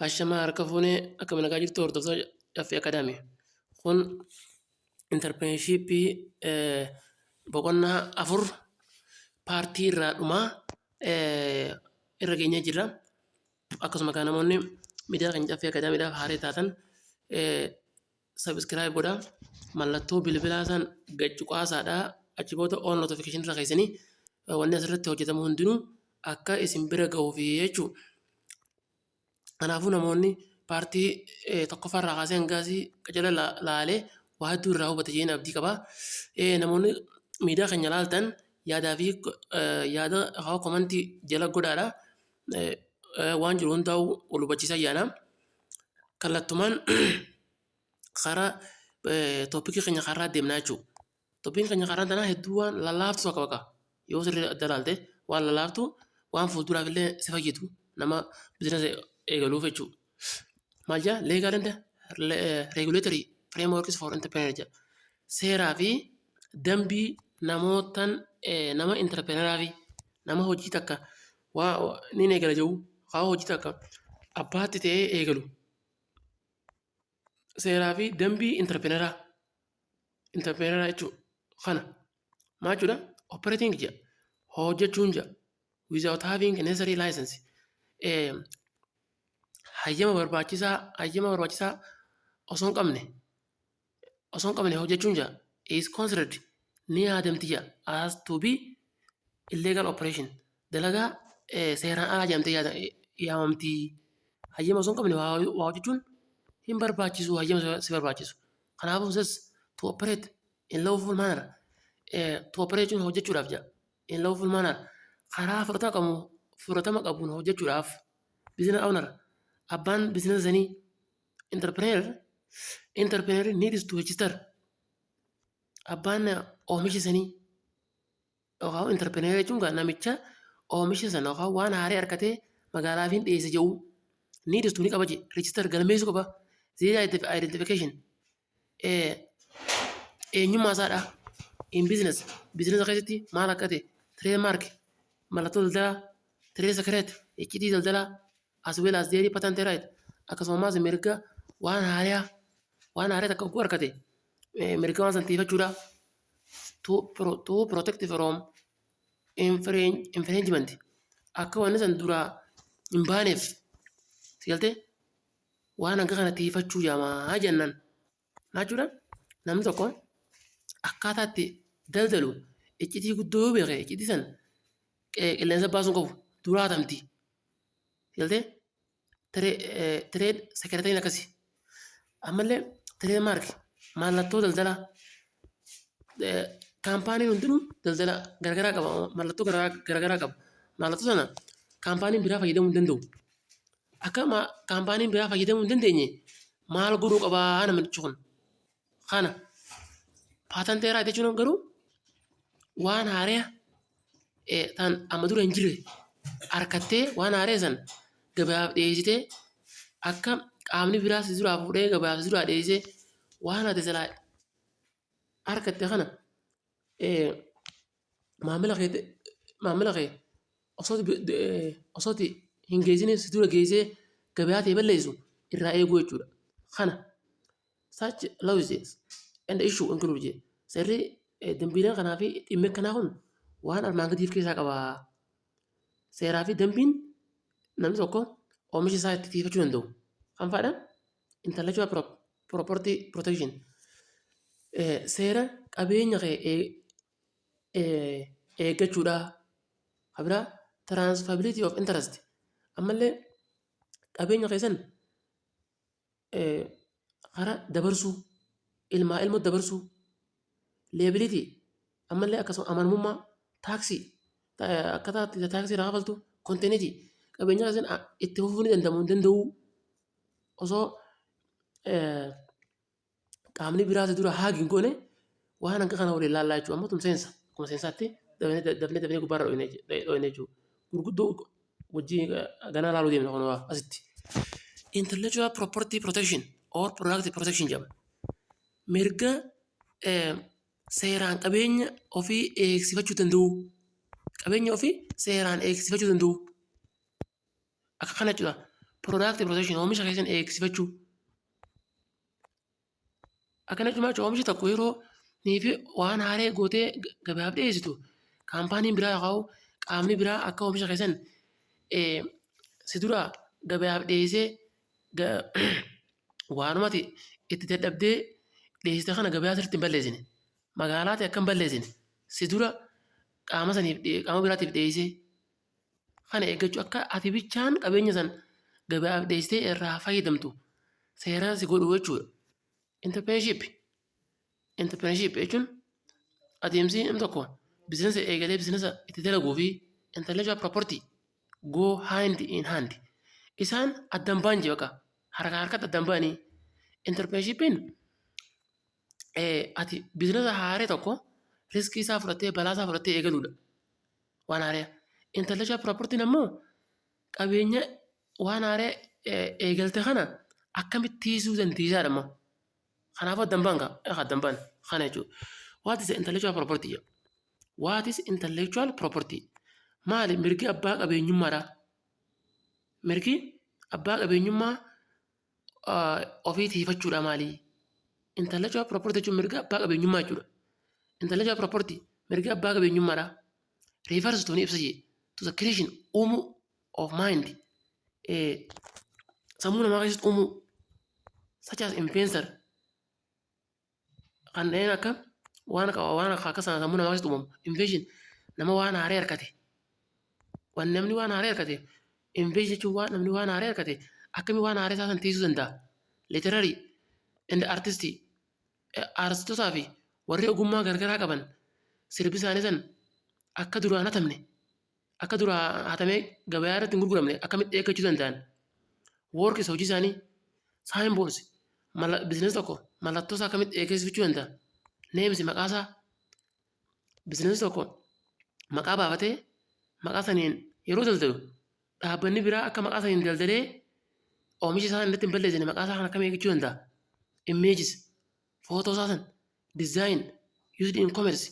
Ashamaa, harka fuunee, akkam nagaa jirtu, hordoftoota Caffee Academy? Kun entrepreneurshipii boqonnaa 4 partii irraa dhumaa irra geenyee jirra. Akkasuma kan namoonni miidiyaa keenya Caffee Academydhaaf haaree taatan subscribe godhaa. Mallattoo bilbilaa san gad cuqaasaadhaa, achi booda on notification irra keessanii wanni asirratti hojjetamu hundinuu akka isin bira gahuufi jechuudha. Kanaafuu namoonni partii tokkoffaa irraa kaasee hanga asii jala laalee waa hedduu irraa hubate jedheen abdii qaba. Namoonni miidiyaa keenya laaltan yaadaa fi yaada haa commentii jala godhaadha. Waan jiru hundaa'u wal hubachiisaa yaana. Kallattumaan karaa topicii keenya karaa deemnaa jechuudha. Topiciin keenya karaa tanaa hedduu waan lallaaftu tokko bakka yoo sirrii adda ilaalte waan lallaaftu, waan fuulduraaf illee si fayyadu, nama businessa eegaluuf jechuudha. Maal jedha? Legal and regulatory frameworks for entrepreneur jedha. Seeraa fi dambii namootan nama entrepreneuraa fi nama hojii takka waa ni eegala jedhu, haa hojii takka abbaatti ta'ee eegalu. Seeraa fi dambii entrepreneuraa jechuudha. Kana maal jechuudha? Operating jedha. Hojjechuun jedha. Without having necessary license. Hayyama barbaachisaa osoo hin qabne hojjechuun jedha. Is considered, ni yaadamti jedha, as to be illegal operation. Dalagaa seeraan alaa jedhamtee yaamamti. Hayyama osoo hin qabne waa hojjechuun hin barbaachisu, hayyama si barbaachisu. Kanaafuu says to operate in lawful manner. To operate jechuun hojjechuudhaaf jedha. In lawful manner, karaa fudhatama qabuun hojjechuudhaaf, business owner, abbaan businessa sanii, entrepreneur needs to register, abbaan oomisha sanii yookaan entrepreneur jechuun namicha oomisha sana yookaan waan haaraa argatee magaalaaf hin dhiyeesse jedhu, needs to, ni qaba jedhe, register, galmeessuu qaba, their identification, eenyummaa isaadha, in business, businessa keessatti maal akka ta'e, trademark, mallattoo daldalaa, trade secret, iccitii daldalaa, as well as their patent right, akkasumas mirga waan haaraa takka oguu argate mirga waan san tiifachuudha, to protect from infringement, akka wanni san duraa hin baaneef si galtee waan hanga kana tiifachuu jaamaa jennaan. Maal jechuudha? Namni tokko akkaataa itti daldalu iccitii guddoo yoo beeke, iccitii san qilleensa baasuu qabu duraa hatamti. Galtee trade secretiin akkasi. Ammallee trade mark, mallattoo daldalaa, companyn hundinuu daldala garagaraa qaba, mallattoo garagaraa qaba. Mallattoo sana companyn biraa fayyadamuu hin danda'u. Akka companyn biraa fayyadamuu hin dandeenye maal godhuu qabaa namichi kun? Kana patent right jechuun garuu waan haaraa tan amma dura hin jirre harkattee, waan haaraa san gabaaf dhiyeessitee, akka qaamni biraa si duraa fuudhee gabaaf si duraa dhiyeessee, waan ati silaa harkatte kana maamila kee osoo hin geessine si dura geessee gabayaa ta'e balleessu irraa eeguu jechuudha. Kana such laws and issue include jedhe. Seerri dambiileen kanaa fi dhimmi akkanaa kun waan armaan gadii of keessaa qaba. Seeraa fi dambiin namni tokko oomisha isaa itti tiifachuu danda'u. Kan fa'aadha? Intellectual property protection. Seera qabeenya kee eeggachuudha. Kan biraa transferability of interest. Ammallee qabeenya keessan karaa dabarsuu, ilmaa ilmoo dabarsuu, liability, ammallee akkasuma amanamummaa, taxii, akkaataa itti taxii irraa kafaltu, continuity, qabeenya keessan itti fufuu ni danda'amu hin danda'u, osoo qaamni biraa si dura haagi hin goone, waan akka kana waliin laallaa jechuudha. Amma tun seensa, akkuma seensaatti dafnee dafnee dafnee gubbaarra dho'ine jechuudha. Gurguddoo wajjin ganaa laaluu deemna kun asitti. Intellectual property protection or product protection jedhama. Mirga seeraan qabeenya ofii eegsifachuu danda'u. Qabeenya ofii seeraan eegsifachuu danda'u. Akka kana jechuudha. Product protection, oomisha keessan eegsifachuu. Akkana jechuun oomisha tokko yeroo fi waan haaree gootee gabaaf dhiyeessitu, kaampaaniin biraa yookaan qaamni biraa akka oomisha keessan si dura gabaaf dhiyeessee waanumati itti dadhabdee dhiyeessite kana gabayaa sirriitti hin balleessine, magaalaa ta'e akka hin balleessine, si dura qaama saniif, qaama biraatiif dhiyeessee kana eeggachuu, akka ati bichaan qabeenya san gabaaf dhiyeessitee irraa fayyadamtu seera si godhu jechuudha. Entrepreneurship. Entrepreneurship jechuun adeemsi namni tokko biizinasa eegalee biizinasa itti dalaguu fi intellectual property go hand in hand. Isaan addan ba'an jee, bakka harka harkatti addan ba'anii. Entrepreneurshippiin ati biizinasa haaree tokko riskii isaa fudhattee, balaa isaa fudhattee eegaluudha. Waan haaree. Intellectual propertyn ammoo qabeenya waan haaree eegalte kana akkamitti tiisuu dandeessaadha immoo. Kanaafuu addan ba'an kaa addan ba'an kana jechuudha. What is intellectual property? What is intellectual property? Maali mirgi abbaa qabeenyummaadha? Mirgi abbaa qabeenyummaa ofii tiifachuudha maali? Intellectual property jechuun mirga abbaa qabeenyummaa jechuudha. Intellectual property mirga abbaa qabeenyummaadha. Refers to, ni ibsa jee, to the creation, uumuu, of mind, sammuu namaa keessatti uumuu, such as inventor, kanneen akka waan akka sammuu namaa keessatti uumamu, invention, nama waan haaree argate, waan namni waan haaree argate. Invention jechuun waan namni waan haaree argate akkamii waan haaree isaa san tiisuu danda'a. Literary and artist, artistotaa fi warri ogummaa garagaraa qaban sirbi isaanii san akka duraan hatamne, akka duraa hatamee gabayaa irratti hin gurguramne akkamitti eeggachuu danda'an. Works, hojii isaanii, symbols, biizinasii tokko mallattoo isaa akkamitti eegsifachuu danda'a. Names, maqaa isaa, biizinasii tokko maqaa baafatee maqaa saniin yeroo daldalu dhaabbanni biraa akka maqaa saniin daldalee oomisha isaa irratti hin balleessine maqaa isaa kan akkam eeggachuu danda'a. Images, footoo isaa san, design used in commerce.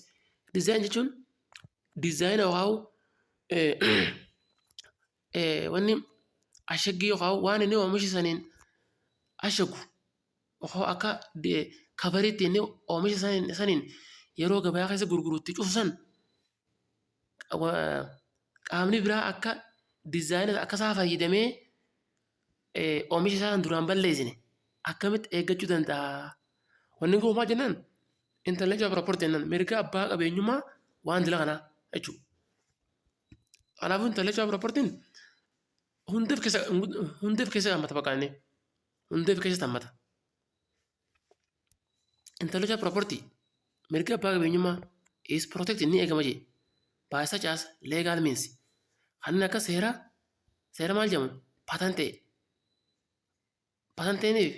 Design jechuun design yookaan wanni ashaggii yookaan waan inni oomisha saniin ashagu yookaan akka coveriitti inni oomisha saniin yeroo gabaa keessa gurgurutti cufu san qaamni biraa akka designa akka isaa fayyadamee oomisha isaa san duraan balleessine akkamitti eeggachuu danda'a. Wanni kun maal jennaan, intellectual property jennaan mirga abbaa qabeenyummaa waan dila kanaa jechuudha. Kanaafuu intellectual propertyn hundeef keessa hammata, bakka inni hundeef keessa hammata. Intellectual property, mirga abbaa qabeenyummaa, is protected, ni eegama jee, by such as legal means, kanneen akka seera, seera maal jedhamu, patentee. Patenteeniif,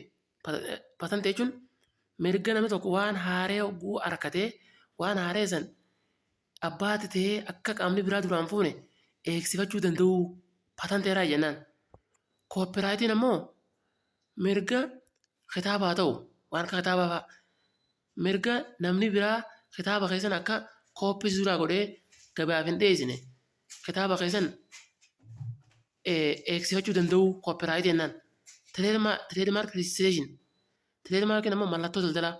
patentee jechuun mirga namni tokko waan haaree hogguu harkatee waan haaree san abbaatti ta'ee akka qaamni biraa duraan fuune eegsifachuu danda'u patenteeraa jennaan. Copyrightiin ammoo mirga kitaabaa ta'u, waan akka kitaabaa fa'a, mirga namni biraa kitaaba keessan akka kooppii suuraa godhee gabaaf hin dhiyeessine kitaaba keessan eegsifachuu danda'u copyrightii jennaan. Trademark registration. Trademarkiin ammoo mallattoo daldalaa.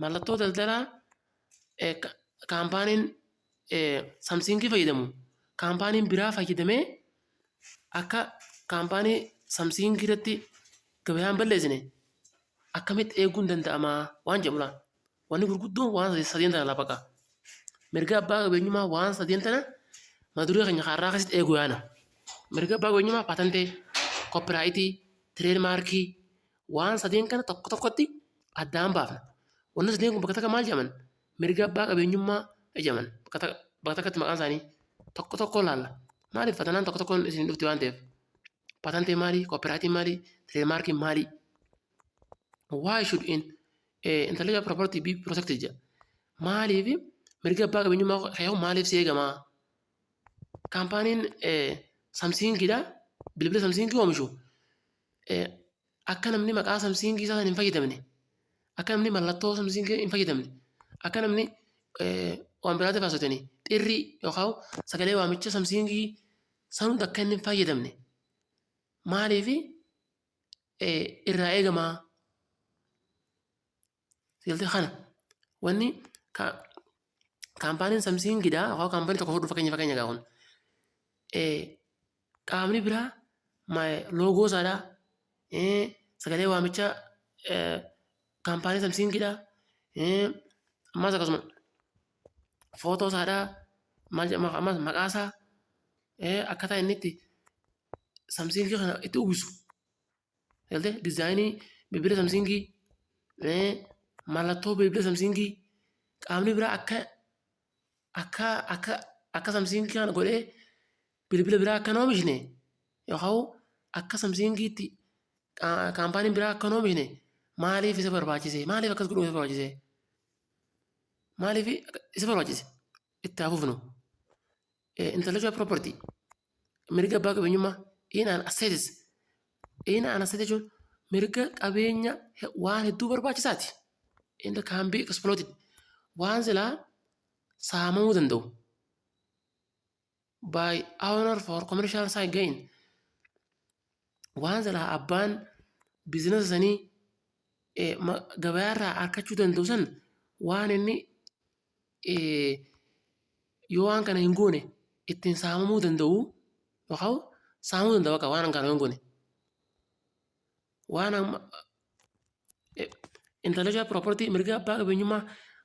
Mallattoo daldalaa kaampaaniin Samsungii fayyadamu kaampaaniin biraa fayyadamee akka kaampaanii Samsungii irratti gabayaa hin balleessine akkamitti eeguun danda'ama waan jedhu laal. Wanni gurguddoon waan sadeen tana lafa ka'a. Mirga abbaa qabeenyummaa waan sadeen tana mata duree keenya har'aa keessatti eeguu yaana. Mirga abbaa qabeenyummaa patentee, copyrightii, trademarkii, waan sadeen kana tokko tokkotti addaan baafna. Wanni sadeen kun bakka takka maal jedhaman? Mirga abbaa qabeenyummaa jedhaman. Bakka takkatti maqaan isaanii tokko tokko laalla. Maaliif fatanaan tokko tokkoon isin dhufti waan ta'eef. Patentee maali? Copyrightiin maali? Trademarkiin maali? Why should in intellectual property be protected jedha. Maaliif mirga abbaa qabeenyummaa kee maaliif si eegamaa? Kaampaaniin Samsungiidha. Bilbila Samsungii oomishu akka namni maqaa Samsungii isaa hin fayyadamne, akka namni mallattoo Samsungii hin fayyadamne, akka namni waan biraatiif haasotanii xirrii yookaan sagalee waamicha Samsungii san hunda akka inni hin fayyadamne. Maaliif irraa eegamaa? Galtee kana wanni kaampaaniin Samsungidha yookaan kaampaanii tokko fudhu, fakkeenya gaa kun qaamni biraa logo isaadha, sagalee waamichaa kaampaanii Samsungidha, ammas akkasuma footoo isaadha, maal jedhama, ammas maqaa isaa, akkaataa inni itti Samsungii kana itti uwwisu, galtee designii bilbila Samsungii, mallattoo bilbila Samsungii qaamni biraa akka Samsungii kana godhee bilbila biraa akka hin oomishne yookaan akka Samsungiitti kaampaaniin biraa akka hin oomishne maaliif isa barbaachise? Maaliif akkas godhuu isa barbaachise? Maaliif isa barbaachise? Itti haa fufnu. Intellectual property, mirga abbaa qabeenyummaa, in an assets. In an asset jechuun mirga qabeenya waan hedduu barbaachisaati. And can be exploited, waan silaa saamamuu danda'u, by owner for commercial side gain, waan silaa abbaan businessa sanii gabayaarraa argachuu danda'u san, waan inni yoo waan kana hin goone ittiin saamamuu danda'u yookaan saamuu danda'u akka waan kana hin goone. Waan amma intellectual property, mirga abbaa qabeenyummaa,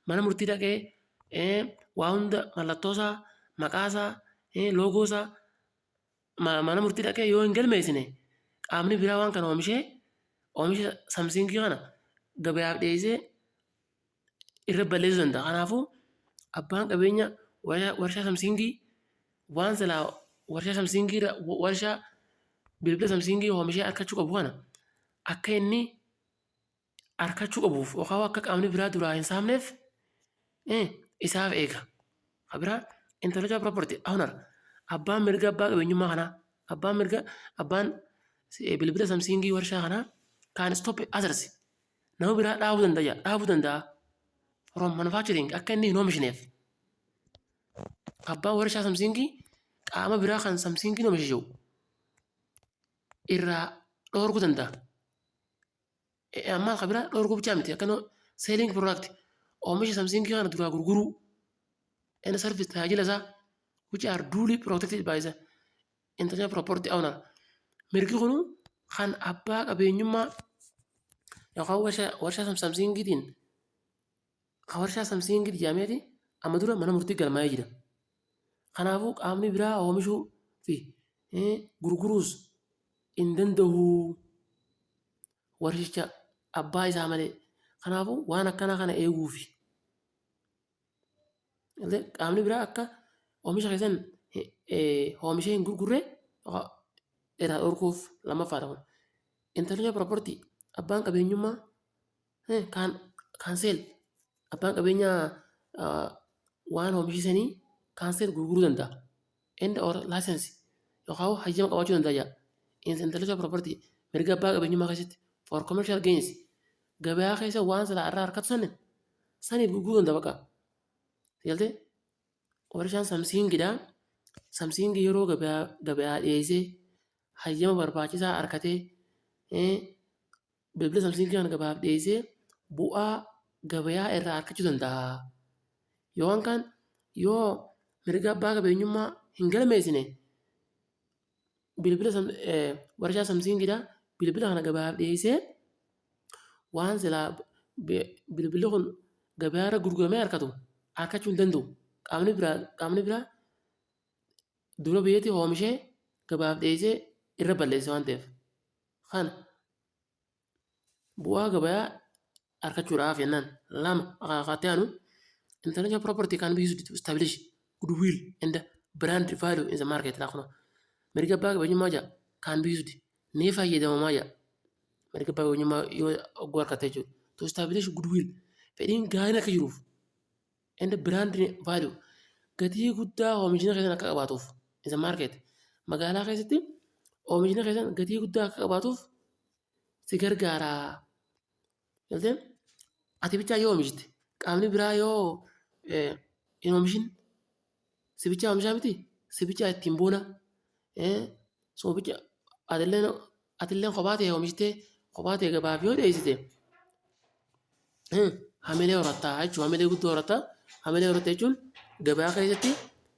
mana murtii dhaqee waa hunda, mallattoo isaa, maqaa isaa, logo isaa mana murtii dhaqee yoo hin galmeessine, qaamni biraa waan kana oomishee, oomisha Samsungii kana gabayaaf dhiyeessee irra balleessuu danda'a. Kanaafuu abbaan qabeenya warshaa Samsungii waan silaa warshaa Samsungii irra warshaa bilbila Samsungii oomishee argachuu qabu kana akka inni argachuu qabuuf yookaan akka qaamni biraa duraa hin saamneef isaaf eega. Kan biraa, intellectual property owner, abbaan mirga abbaa qabeenyummaa kanaa, abbaan mirga, abbaan bilbila Samsungii warshaa kanaa can stop others, nama biraa dhaabuu danda'a, from manufacturing, akka inni hin oomishneef. Abbaan warshaa Samsungii qaama biraa kan Samsungii oomishe jiru irraa dhoorkuu danda'a. Ammaa kan biraa dhoorkuu bichaa miti, akka selling product, oomisha Samsungii kana duraa gurguruu, and service, tajaajila isaa, which are duly protected by the intellectual property owner. Mirgi kun kan abbaa qabeenyummaa yookaan warshaa Samsungiitiin, kan warshaa Samsungii jedhameeti amma dura mana murtii galmaa'ee jira. Kanaafuu qaamni biraa oomishuu fi gurguruus hin danda'u warshicha abbaa isaa malee. Kanaafuu waan akkanaa kana eeguufi. Qaamni biraa akka oomisha keessan oomishee hin gurgurre irraa dhorkuuf lammaffaadha kun. Intellectual property, abbaan qabeenyummaa can sell, abbaan qabeenyaa waan oomishisanii can sell, gurguruu danda'a. And or license, yookaan hayyama qabaachuu danda'a jedha. Intellectual property, mirga abbaa qabeenyummaa keessatti, for commercial gains, gabayaa keessa waan silaa irraa harkatu saniif gurguruu danda'a bakka. Galtee warshaan Samsungidha. Samsungii yeroo gabayaa dhiyeessee hayyama barbaachisaa harkatee bilbila Samsungii kana gabaaf dhiyeessee bu'aa gabayaa irraa argachuu danda'a. Yoo kan yoo mirga abbaa qabeenyummaa hin galmeessine, bilbila warshaa Samsungidha, bilbila kana gabaaf dhiyeessee waan silaa bilbilli kun gabayaa irra gurguramee argatu argachuu hin danda'u. Qaamni biraa dura biyyatti oomishee gabaaf dhiyeessee irra balleessa waan ta'eef. Kana bu'aa gabayaa argachuudhaaf jennaan lama akaakaatti aanu, intellectual property can be used to establish goodwill and brand value in the market. Laa kunoo mirga abbaa qabeenyummaa jaa can be used, ni fayyadamamaa jaa, mirga abbaa qabeenyummaa yoo ogguu argatte jechuudha. To establish goodwill, fedhiin gaariin akka jiruuf, and brand value, gatii guddaa oomishni keessan akka qabaatuuf, in the market, magaalaa keessatti oomishni keessan gatii guddaa akka qabaatuuf si gargaara. Galtee ati bichaa yoo oomishte, qaamni biraa yoo hin oomishin, si bichaa oomishaa miti, si bichaa ittiin boona, so bicha Atilleen kophaa ta'e oomishtee kophaa ta'e gabaaf yoo dhiyeessite, hamilee horattaa jechuudha. Hamilee guddoo horattaa. Hamilee horatte jechuun gabaa keessatti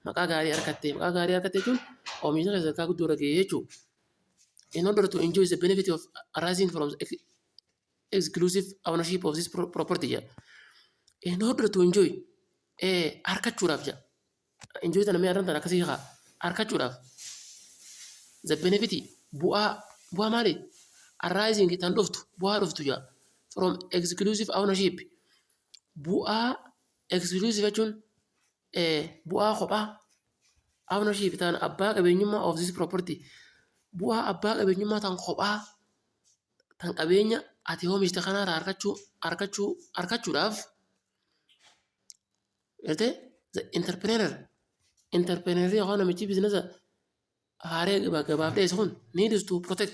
maqaa gaarii argatte. Maqaa gaarii argatte jechuun oomishni kee sadarkaa guddoo irra gahee jechuudha. In order to enjoy the benefit of arising from exclusive ownership of this property jedha. In order to enjoy, argachuudhaaf jedha. Enjoy tana mee arran tana akkasii haa argachuudhaaf. The benefit, bu'aa maali? Arising, tan dhuftu, bu'aa dhuftu jedha. From exclusive ownership, bu'aa exclusive jechuun bu'aa kophaa, ownership tan abbaa qabeenyummaa, of this property, bu'aa abbaa qabeenyummaa tan kophaa tan qabeenya ati oomishte kanarraa argachuudhaaf gartee, the entrepreneur yookaan namichi biizinasa haaree gabaaf dhiyeessu kun needs to protect,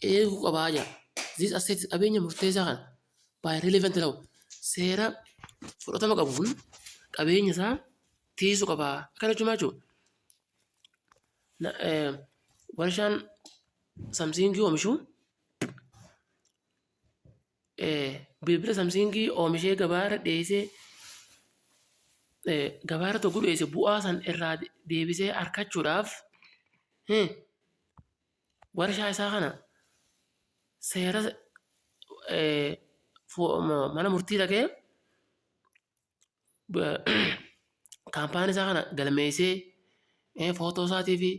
eeguu qabaa jedha. This asset, qabeenya murteessaa kana, by relevant law, seera fudhatama qabuun qabeenya isaa tiisuu qabaa. Akkana jechuun maal jechuudha? Warshaan Samsungii oomishu bilbila Samsungii oomishee gabaarra dhiyeessee, gabaarra tokko dhiyeesse, bu'aa san irraa deebisee argachuudhaaf warshaa isaa kana seera mana murtii dhaqee kaampaanii isaa kana galmeessee, footoo isaatii fi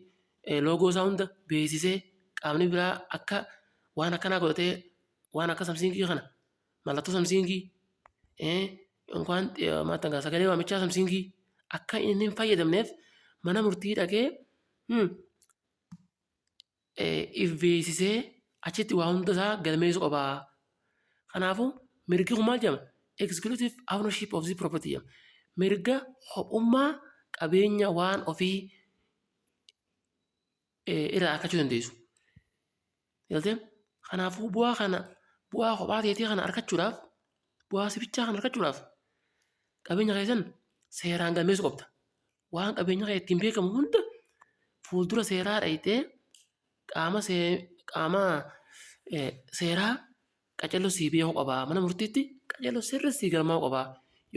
loogoo isaa hunda beeksisee, qaamni biraa akka waan akkanaa godhatee waan akka Samsungii kana, mallattoo Samsungii yookaan sagalee waamichaa Samsungii akka inni hin fayyadamneef mana murtii dhaqee if beeksisee achitti waa hunda isaa galmeessuu qaba. Kanaafuu mirgi kun maal jedhama? Exclusive ownership of the property jedhama. Mirga kophummaa qabeenya waan ofii irraa argachuu dandeessu. Galtee? Kanaafuu bu'aa kana, bu'aa kophaa keetii kana argachuudhaaf, bu'aa sibichaa kana argachuudhaaf qabeenya keessan seeraan galmeessuu qabda. Waan qabeenya kee ittiin beekamu hunda fuuldura seeraa dhaqxee qaama seeraa qacarroo sii beekuu qaba. Mana murtiitti qacarroo sirrii sii galmaa'uu qaba.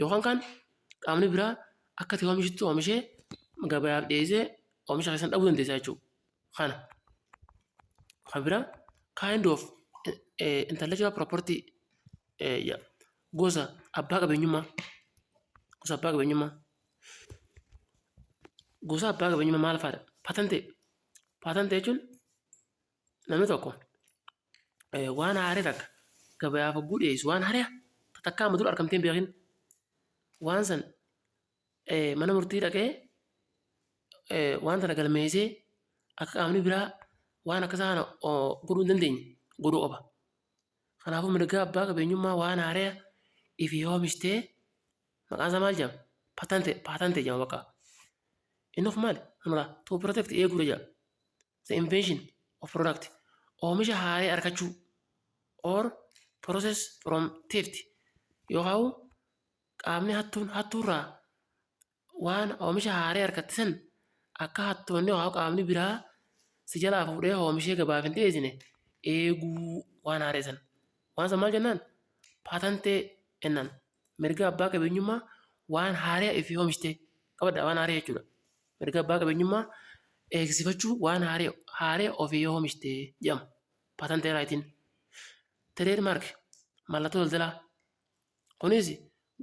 Yookaan kan qaamni biraa akka ati oomishtu oomishee gabaaf dhiyeessee oomisha keessan dhabuu dandeessa jechuudha. Kana. Kan biraa kind of intellectual property, gosa abbaa qabeenyummaa. Gosa abbaa qabeenyummaa. Gosa abbaa qabeenyummaa maal fa'aadha? Patent. Patent jechuun namni tokko waan haaraa takka gabayaaf hogguu dhiyeessu, waan haaraa takka amma dura argamtee hin beekin, waan san mana murtii dhaqee waan tana galmeessee akka qaamni biraa waan akkasaa kana godhuu hin dandeenye godhuu qaba. Kanaafuu mirga abbaa qabeenyummaa waan haaraa ifii oomishtee maqaan isaa maal jedhama? Patent, patent jedhama bakka. Inni kun maali? To protect, eeguudha jedha. The invention of product, oomisha haaraa argachuu, or process from theft, yookaan qaamni hattuun hattuurraa waan oomisha haaraa argatte san akka hattoonni yookaan qaamni biraa si jalaa fuudhee oomishee gabaaf hin dhiyeessine eeguu waan haaraa san. Waan san maal jennaan? Patent jennaan. Mirga abbaa qabeenyummaa waan haaraa ifii oomishtee qabadha, waan haaraa jechuudha. Mirga abbaa qabeenyummaa eegsifachuu waan haaraa ofii oomishtee jedhama. Patent rightiin. Trade mark, mallattoo daldalaa. Kunis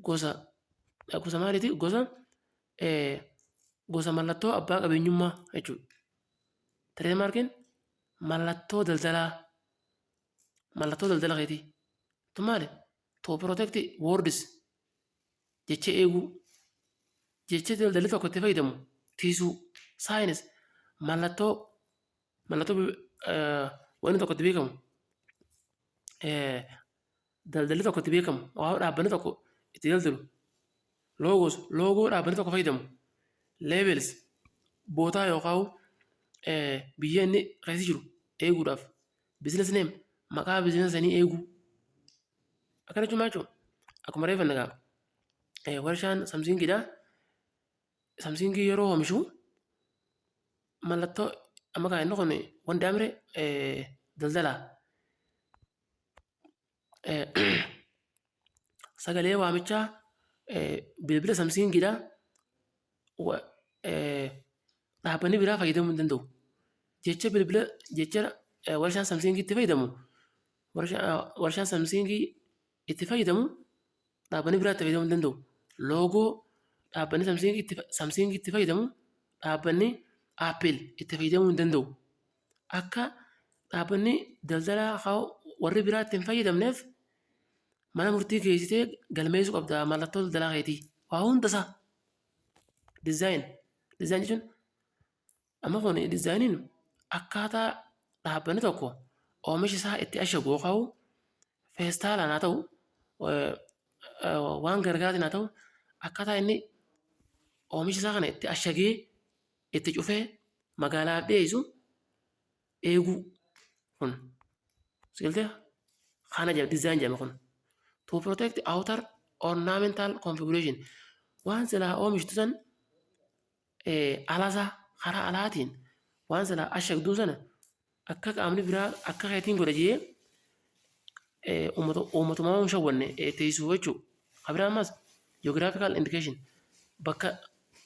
gosa maaliiti? Gosa mallattoo abbaa qabeenyummaa jechuudha. Trade markiin mallattoo daldalaa, mallattoo daldala keetii. Tun maali? To protect words, jecha eeguu, jecha daldalli tokko itti fayyadamu tiisuu, signs, mallattoo wanni tokko itti beekamu, daldalli tokko itti beekamu, waa dhaabbanni tokko itti daldalu, logos, loogoo dhaabbanni tokko fayyadamu, labels, bootaa yookaan biyya inni keessa jiru eeguudhaaf, business name, maqaa biizinasa sanii eeguu. Akkana jechuun maal jechuudha? Akkuma reefu egaa warshaan Samsungiidha. Samsungii yeroo oomishu mallattoo Amma kan inni kun wanti amire daldalaa. Sagalee waamichaa bilbila Samsungiidha. Dhaabbanni biraa fayyadamuu hin danda'u. Jecha bilbila jecha warshaan Samsungii itti fayyadamu, warshaan Samsungii itti fayyadamu dhaabbanni biraa itti fayyadamuu hin danda'u. Loogoo dhaabbanni Samsungii itti fayyadamu dhaabbanni Apple itti fayyadamuu hin danda'u. Akka dhaabbanni daldalaa warri biraa itti hin fayyadamneef mana murtii geessitee galmeessuu qabda mallattoo daldalaa keetii. Waa hunda isaa. Design. Design jechuun amma kun designiin akkaataa dhaabbanni tokko oomisha isaa itti ashagu yookaan feestaalaan haa ta'u, waan garaagaraatiin haa ta'u, akkaataa inni oomisha isaa kana itti ashagee itti cufee magaalaaf dhiyeessu eeguu kun sigaltee kana jedhama design jedhama kun. To protect outer ornamental configuration, waan silaa oomishtu san alasaa karaa alaatiin waan silaa ashagduu sana akka qaamni biraa akka keetiin godha jee uummatuma hin shawwanne teessisuu jechuudha. Kan biraa ammas geographical indication,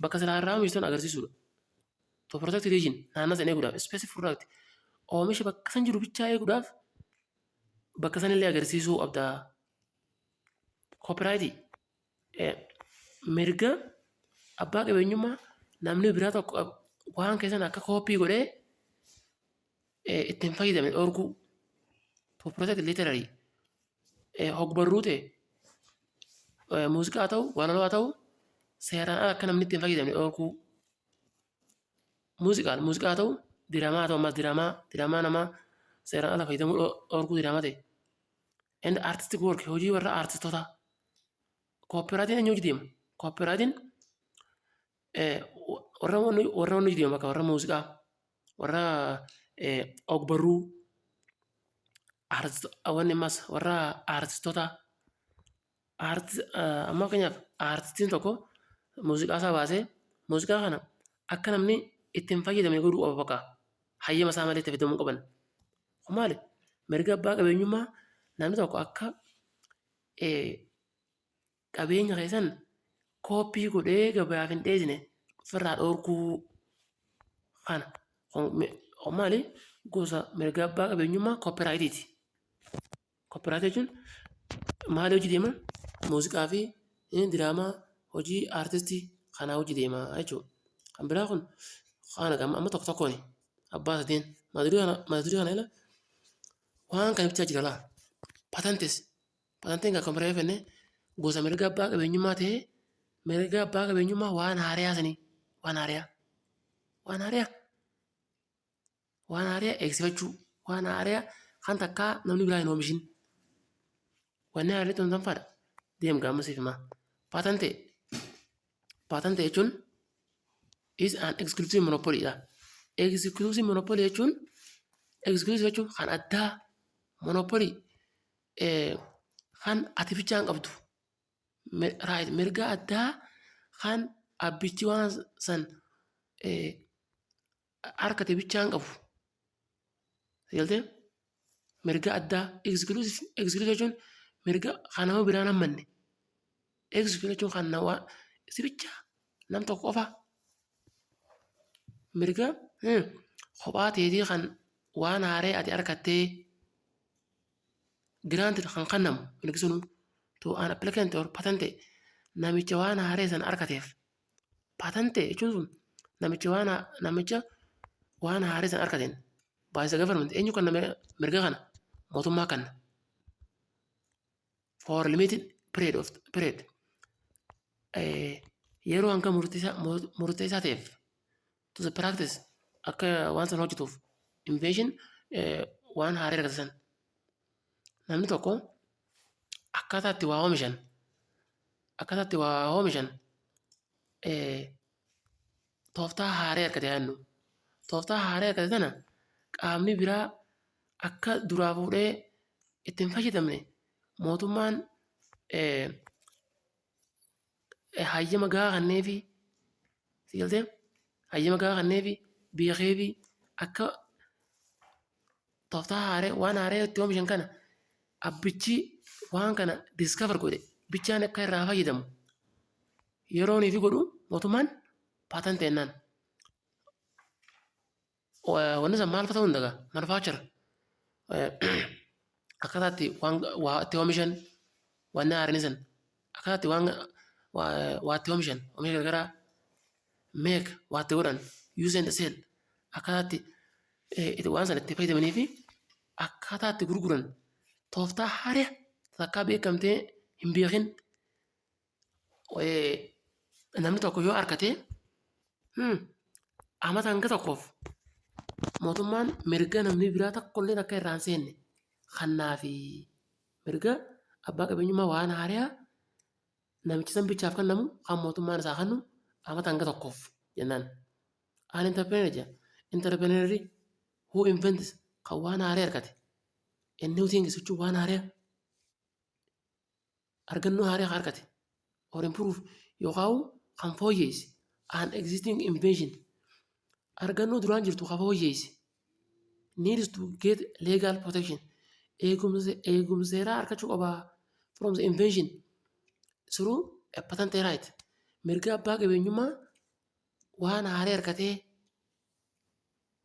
bakka silaa irraa oomishtu agarsiisuudha. To protect region, naannoo sana eeguudhaaf, specific product, oomisha bakka san jiru bichaa eeguudhaaf bakka sanillee agarsiisuu qabda. Copyright, mirga abbaa qabeenyummaa namni biraa tokko waan keessan akka copy godhee ittiin fayyadame dhorkuu. To protect literary, hogbarruu ta'e, muuziqaa haa ta'u, walaloo haa ta'u, seeraan ala akka namni ittiin fayyadamne dhorkuu. Muuziqaa haa ta'u, diraamaa haa ta'u, ammas diraamaa namaa seeraan ala fayyadamuu dhorkuu diraamaa ta'e. And artistic work, hojii warra artistootaa. Copyrightiin eenyu hojii deema? Copyrightiin warra hojii deema bakka warra muuziqaa, warra ogbarruu, wanni ammas warra artistootaa. Amma fakkeenyaaf artistiin tokko muuziqaa isaa baasee muuziqaa kana akka namni itti hin fayyadamne godhuu qaba, bakka hayyama isaa malee itti fayyadamuu qaban. Kun maali? Mirga abbaa qabeenyummaa namni tokko akka qabeenya keessan copy godhee gabaaf hin dhiyeessine ofirraa dhorkuu kana. Kun maali? Gosa mirga abbaa qabeenyummaa copyrightiiti. Copyright jechuun maali hojii deema? Muuziqaa fi diraamaa, hojii aartistii kanaa hojii deema jechuudha. Kan biraa kun kana amma tokko tokkooni abbaa sadeen mata duree kana jala waan kana bichaa jira laa. Patents. Patentiin kan biraa jenne gosa mirga abbaa qabeenyummaa ta'ee mirga abbaa qabeenyummaa waan haariyaa sanii waan haariyaa eegsifachuu, waan haariyaa kan takkaa namni biraa hin oomishin. Wanni haaraan tun tanfaadha. Deem gaama siif himaa. Patent. Patent jechuun is an exclusive monopoly dha. Exclusive monopoly jechuun, exclusive jechuun kan addaa, monopoly kan ati bichaan qabdu. Right, mirga addaa kan abbichi waan san harkate bichaan qabu. Galtee mirga addaa exclusive jechuun mirga kan nama biraan hammanne. Exclusive jechuun kan nama si bichaa, nam tokko qofa. Mirga kophaa teetii kan waan haaree ati harkattee granted, kan kennamu mirgi sunuu to an applicant or patent, namicha waan haaree sana harkateef. Patent jechuun sun namicha waan haaree sana harkateen by the government. Eenyu kan mirga kana? Mootummaa kanna. For limited period, yeroo hanga murteessaa ta'eef, to the practice, akka waan sana hojjetuuf, invention, waan haaree argate san. Namni tokko akkaataa itti waa oomishan tooftaa haaree argate yaadnu. Tooftaa haaree argate sana qaamni biraa akka duraa fuudhee itti hin fayyadamne mootummaan hayyama gahaa kenneefi, si galtee, hayyama gahaa kenneefi beekeefi Akka tooftaa haaree waan haaree itti oomishan kana abbichi waan kana discover godhe bichaan akka irraa fayyadamu yeroo inni godhu mootummaan patent jennaan. Wanni san maal ta'uu danda'a? Manufacture akkaataa itti waan waa itti oomishan, wanni haaraan san akkaataa itti waan waa itti oomishan, oomisha garagaraa make waa itti godhan, use and sell, akkaataa itti waan sana itti fayyadamanii fi akkaataa itti gurguran, tooftaa haaraa takkaa beekamtee hin beekin namni tokko yoo argate, amata hanga tokkoof mootummaan mirga namni biraa tokkollee akka irraa hin seenne kannaafi mirga abbaa qabeenyummaa waan haaraa namichi san bichaaf kennamu kan mootummaan isaa kennu amata hanga tokkoof jennaan. An entrepreneur jedha. Entrepreneur who invents, kan waan haaraa argate, a new thing jechuun waan haaraa, argannoo haaraa argate, or improve yookaan kan fooyyesse, an existing invention, argannoo duraan jirtu kan fooyyesse, needs to get legal protection, eegumsa seeraa argachuu qaba, from the invention through a patent right, mirga abbaa qabeenyummaa waan haaraa argatee,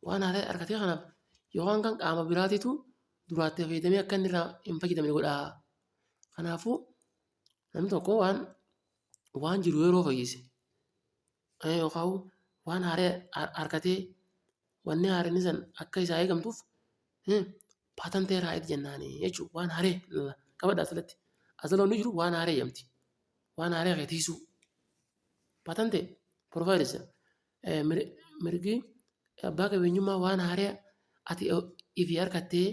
waan haaraa argatee kanaaf yookaan kan qaama biraatiitu duraatti fayyadamee akka inni irraa hin fayyadamne godha. Kanaafuu namni tokko waan jiru yeroo fayyise yookaan waan haaraa argatee, wanni haaraan san akka isaa eegamtuuf patent right jennaani jechuudha. Waan haaraa qabadhaa asirratti. Asirra wanni jiru waan haaraa jedhamti. Waan haaraa kee tiisuu. Patent provides, mirgi abbaa qabeenyummaa waan haaraa ati ifii harkattee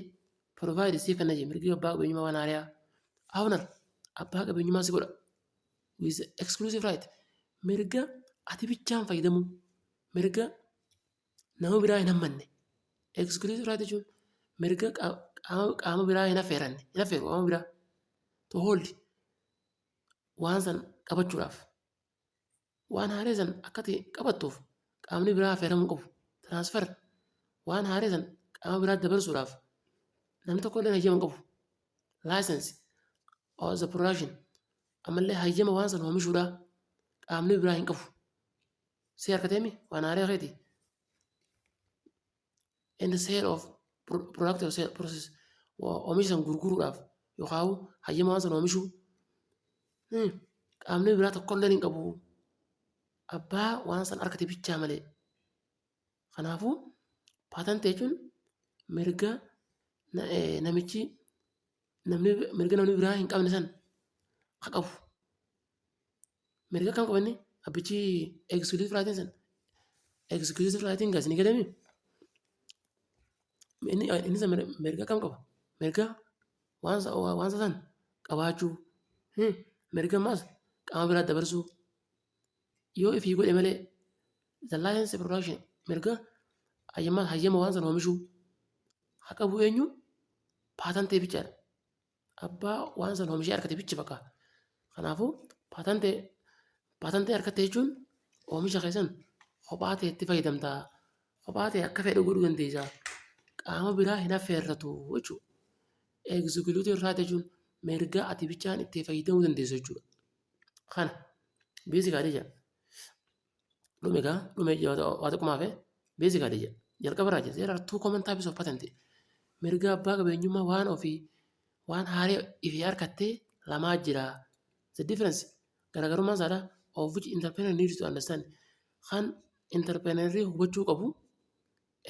provide siif kenna jee. Mirgi abbaa qabeenyummaa waan haaraa owner, abbaa qabeenyummaa si godha, with exclusive right, mirga ati bichaan fayyadamuu, mirga nama biraa hin hammanne. Exclusive right jechuun mirga qaama biraa hin affeeranne, hin affeeru qaama biraa, to hold, waan san qabachuudhaaf, waan haaraa san akka ati qabattuuf qaamni biraa affeeramuu qabu. Transfer, waan haaraa san qaama biraatti dabarsuudhaaf namni tokko illee hayyama hin qabu. License or the production, ammallee hayyama waan san oomishuudhaa qaamni biraa hin qabu. Si harkateemi waan haaraa keeti. And the sale of product or sale process, oomisha san gurguruudhaaf yookaan hayyama waan san oomishuu qaamni biraa tokko illee hin qabu. Abbaa waan san harkate bichaa malee. Kanaafuu patent jechuun mirga namichi namni mirga namni biraa hin qabne san haa qabu. Mirga akkam qaba inni abbichi exclusive right san? Exclusive right gaa isinii galamii? Inni san mirga akkam qaba? Mirga waan san qabaachuu, mirga ammas qaama biraatti dabarsuu yoo ifii godhe malee. The license production, mirga hayyama waan sana oomishuu haa qabu eenyu? Patent bichaadha. Abbaa waan sana oomishee argate bicha bakka. Kanaafuu patent argatte jechuun oomisha keessan kophaa ta'e itti fayyadamta. Kophaa ta'e akka fedhe godhuu dandeessa. Qaama biraa hin affeerratu jechuudha. Exclusive right jechuun mirga ati bichaan itti fayyadamuu dandeessu jechuudha. Kana basically jedha. Dhume gaa, dhume, waa xiqquma hafe. Basically jedha. Jalqaba irraa jedha, there are two common types of patent. Mirga abbaa qabeenyummaa waan ofii waan haaraa ifii harkattee lamaa jira. The difference, garaagarummaan isaadha, of which entrepreneur needs to understand, kan entrepreneur hubachuu qabu,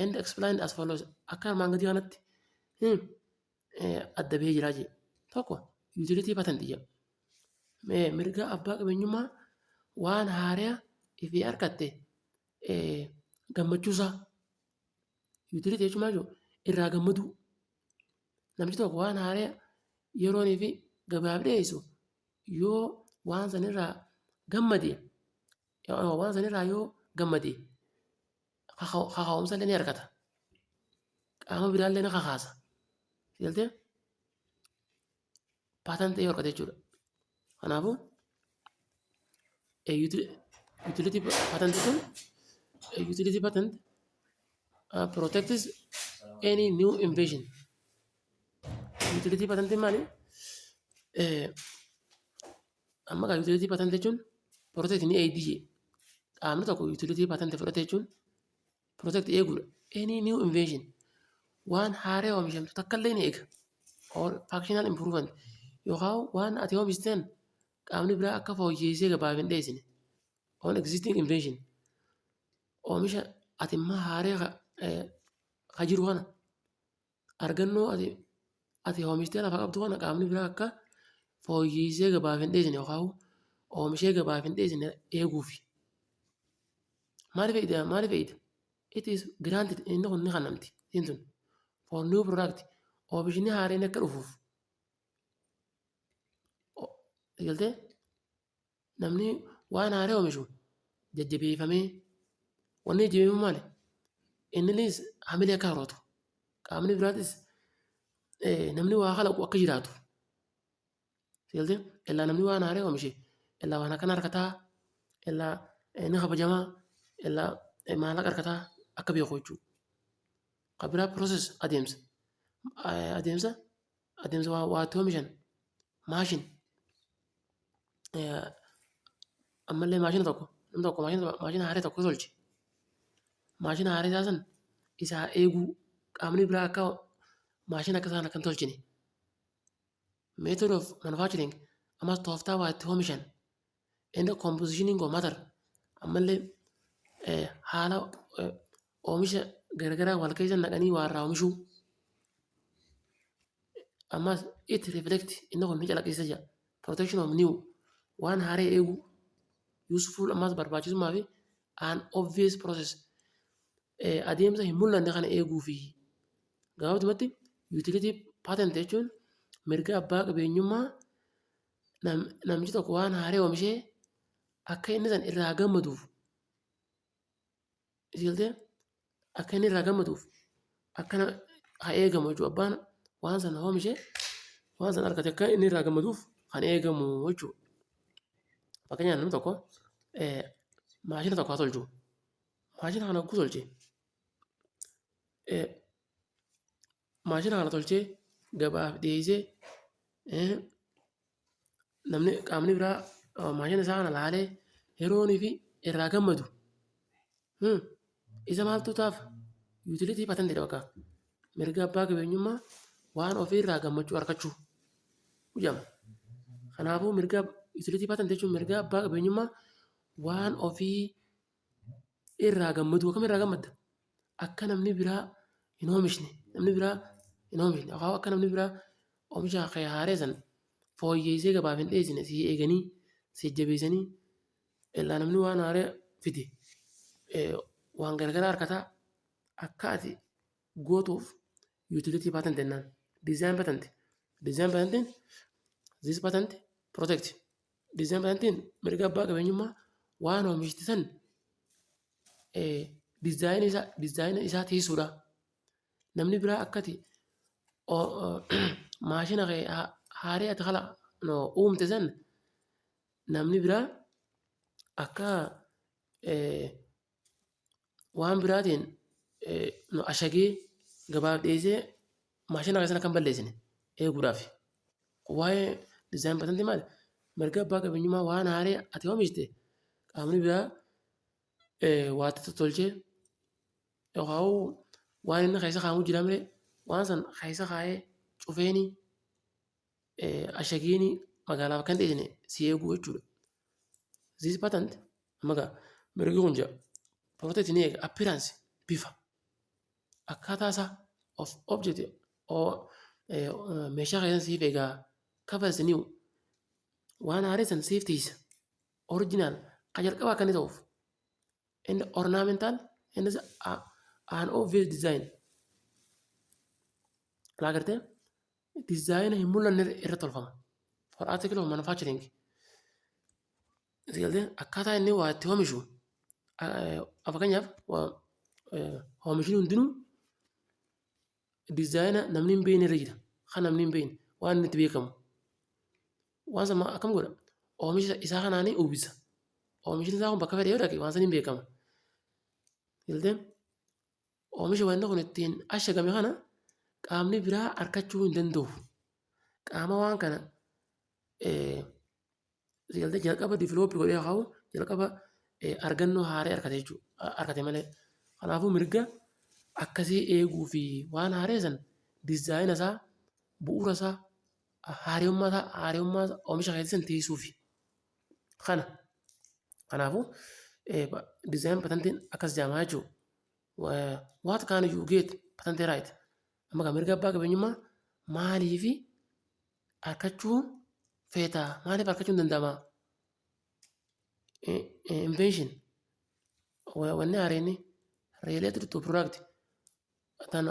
and explained as follows, akka armaan gadii kanatti adda bahee jira jedhe. Tokko utility patent jedha. Mirga abbaa qabeenyummaa waan haaraa ifii harkatte gammachuusaa. Utility jechuun maal jechuudha? Irraa gammaduu. Namni tokko waan haaraa yeroonii fi gabaaf dhiyeessu yoo waan sanirraa gammade, waan sanirraa yoo gammade, kaka'umsa illee ni argata. Qaama biraallee ni kakaasa. Galtee patent yoo argate jechuudha. Kanaafuu utility patent kun, utility patent Protects any new invention. Utility patentiin maali? Amma kaa utility patent jechuun protect ni eegdi jee. Qaamni tokko utility patent fudhate jechuun protect eeguudha. Any new invention, waan haaraa oomishamtu takka illee ni eega. Or functional improvement, yookaan waan ati oomishteen qaamni biraa akka fooyyessee gabaaf hin dhiyeessine. On existing invention, oomisha ati immoo haaraa ka jiru kana, argannoo ati oomishtee lafa qabdu kana qaamni biraa akka fooyyessee gabaaf hin dhiyeessine yookaan oomishee gabaaf hin dhiyeessine eeguufi. Maaliif eegda? Maaliif eegda? It is granted, inni kun ni kennamti isiin tun for new product, oomishni haaraan akka dhufuuf. Galtee namni waan haaraa oomishu jajjabeeffamee, wanni jajjabeeffamu maali? Inninis hamilee akka horatu, qaamni biraatis namni waa kalaqu akka jiraatu. Galtee illaa namni waan haaraa oomishe illaa waan akkana harkataa, illaa ni kabajamaa, illaa maallaqa harkataa akka beeku jechuudha. Kan biraa process, adeemsa. Adeemsa waa itti oomishan, machine, ammallee maashina tokko, namni tokko maashina haaraa tokko tolche. Maashina haaraa isaa san isaa eeguu, qaamni biraa akka maashina akka isaan akka hin tolchine. Method of manufacturing, ammas tooftaa waa itti oomishan. And compositioning of matter, ammallee haala oomisha garagaraa wal keessa naqanii waa irraa oomishuu. Ammas it reflect, inni kun ni calaqqisiisa jedha. Protection of new, waan haaraa eeguu, useful, ammas barbaachisummaa fi an obvious process, adeemsa hin mul'anne kana eeguu fi. Gabaabumatti utility patent jechuun mirga abbaa qabeenyummaa namichi tokko waan haaraa oomishee akka inni san irraa gammaduuf, akka inni irraa gammaduuf akkana haa eegamu jechuudha. Abbaan waan sana oomishee waan sana argate akka inni irraa gammaduuf kan eegamu jechuudha. Fakkeenyaaf, namni tokko maashina tokko haa tolchu. Maashina kana yogguu tolche, maashina kana tolchee gabaaf dhiyeessee, namni qaamni biraa maashina isaa kana laalee yeroo inni fi irraa gammadu, isa maaltu ta'aaf? Utility patentiidha bakka. Mirga abbaa qabeenyummaa waan ofiirraa gammachuu argachuu jedhama. Kanaafuu mirga utility patent jechuun mirga abbaa qabeenyummaa waan ofii irraa gammaduu. Akkam irraa gammadda? Akka namni biraa hin oomishne, namni biraa hin oomishne yookaan akka namni biraa oomisha kee haaree san fooyyessee gabaaf hin dhiyeessine si eeganii, si jajjabeessanii, illaa namni waan haaree fide waan garagaraa harkataa akka ati gootuuf utility patent jennaan. Design patent. Design patentiin, this patent protect. Design patentiin mirga abbaa qabeenyummaa waan oomishte san design isaa tiisuudha. Namni biraa akka ati maashina kee haaree ati uumte san namni biraa akka waan biraatiin ashagee gabaaf dhiyeessee maashina kee sana akka hin balleessine eeguudhaaf. Waa'ee design patentii maali? Mirga abbaa qabeenyummaa waan haaree ati oomishte qaamni biraa waa itti tottolchee yookaan waan inni keessa kaa'amu jira malee waan san keessa kaa'ee cufeeni ashageeni magaalaaf akka hin dhiyeessine si eeguu jechuudha. This patent, amma gaa mirgi kun jira, protect, ni eega, appearance, bifa, akkaataa isaa, of object, meeshaa keessa siif eegaa, covers new, waan haaree san siif tiisa, original kan jalqabaa akka inni ta'uuf, and ornamental and an obvious design laa gartee design hin mul'anne irra tolfama for article of manufacturing. Galtee akkaataa inni waa itti oomishu, fakkeenyaaf oomishni hundinuu design namni hin beekne irra jira, kan namni hin beekne waan inni itti beekamu. Waan sana akkam godha? Oomisha isaa kanaanii uwwisa. Oomishni isaa kun bakka fedhe yoo dhaqe waan saniin beekama. Galtee Oomisha wanni kun ittiin ashagame kana qaamni biraa argachuu hin danda'u. Qaama waan kana jalqaba develop godhee haa jalqaba argannoo haaraa argate jechuudha, argate malee. Kanaafuu mirga akkasii eeguu fi waan haaree san design isaa, bu'uura isaa, haarommaa isaa, haarommaa oomisha keessa san tiisuufi. Kana kanaafuu design patentiin akkas jedhama jechuudha. What can you get patent right? Amma kan mirga abbaa qabeenyummaa maaliifi argachuu feetaa? Maaliif argachuu hin danda'ama? Invention, wanni haareenni related to product, tan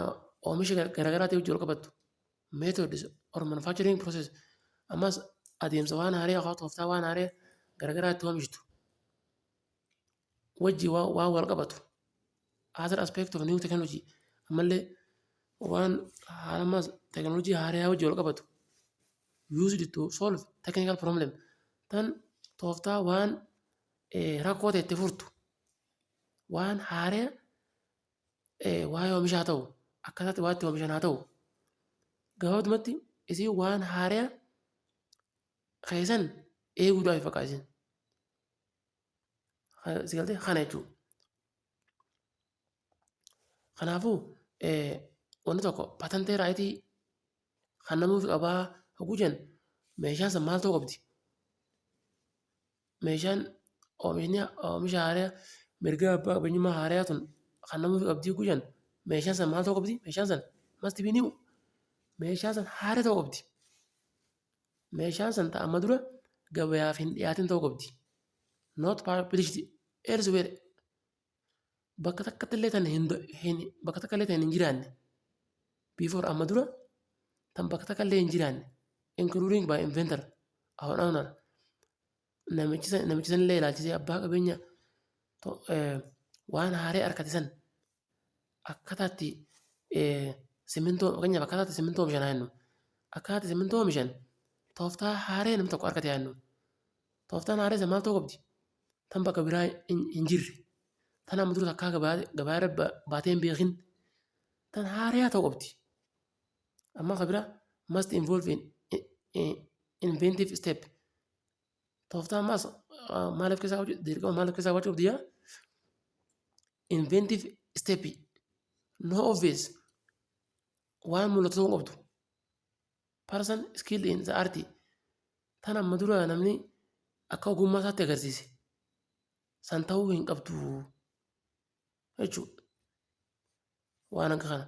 oomisha garaagaraatii wajjin wal qabattu, methods or manufacturing process, ammas adeemsa waan haaraa yookaan tooftaa waan haaraa garagaraa itti oomishtu wajjin waan wal qabatu, other aspect of new technology, ammallee waan ammas teknoolojii haaraa wajjin wal qabatu, used to solve technical problem, tan tooftaa waan rakkoo ta'e itti furtu, waan haaraa waa'ee oomishaa ta'u, akkaataa waa itti oomishan haa ta'u, gabaabumatti isii waan haaraa keessan eeguudhaaf bakka isin si galtee kana jechuudha. Kanaafuu wanni tokko patent right kan namuuf qabaa hogguu jennu, meeshaan sun maal ta'uu qabdi? Meeshaan oomishni oomisha haaraa mirga abbaa qabeenyummaa haaraa tun kan namuuf qabdi hogguu jennu, meeshaan sun maal ta'uu qabdi? Meeshaan sun must be new. Meeshaan sun haaraa ta'uu qabdi. Meeshaan sun amma dura gabayaaf hin dhiyaatin ta'uu qabdi. Not published elsewhere. Bakka takkatti illee tan hin bakka takka illee tan hin jiraanne. Before, amma dura tan bakka takka illee hin jiraanne. Including by inventor or owner. Namichi san illee ilaalchisee abbaa qabeenya waan haaraa argate san akkaataa itti simintoo, fakkeenyaaf akkaataa itti simintoo oomishan haa jennu. Akkaataa itti simintoo oomishan tooftaa haaraa namni tokko argate haa jennu. Tooftaan haaraa san maal ta'uu qabdi? Tan bakka biraa hin jirre. Tan amma dura takkaa gabaa irra baatee hin beekin. Tan haaraa ta'uu qabdi. Amma kan biraa must involve in inventive step. Tooftaa ammas maal of keessaa qabdi? Dirqama maal of keessaa qabachuu qabdi yaa? Inventive step. No obvious. Waan mul'atu ta'uu qabdu. Person skilled in the art. Tan amma dura namni akka ogummaa isaatti agarsiise. San ta'uu hin qabdu jechuudha. Waan akka kana.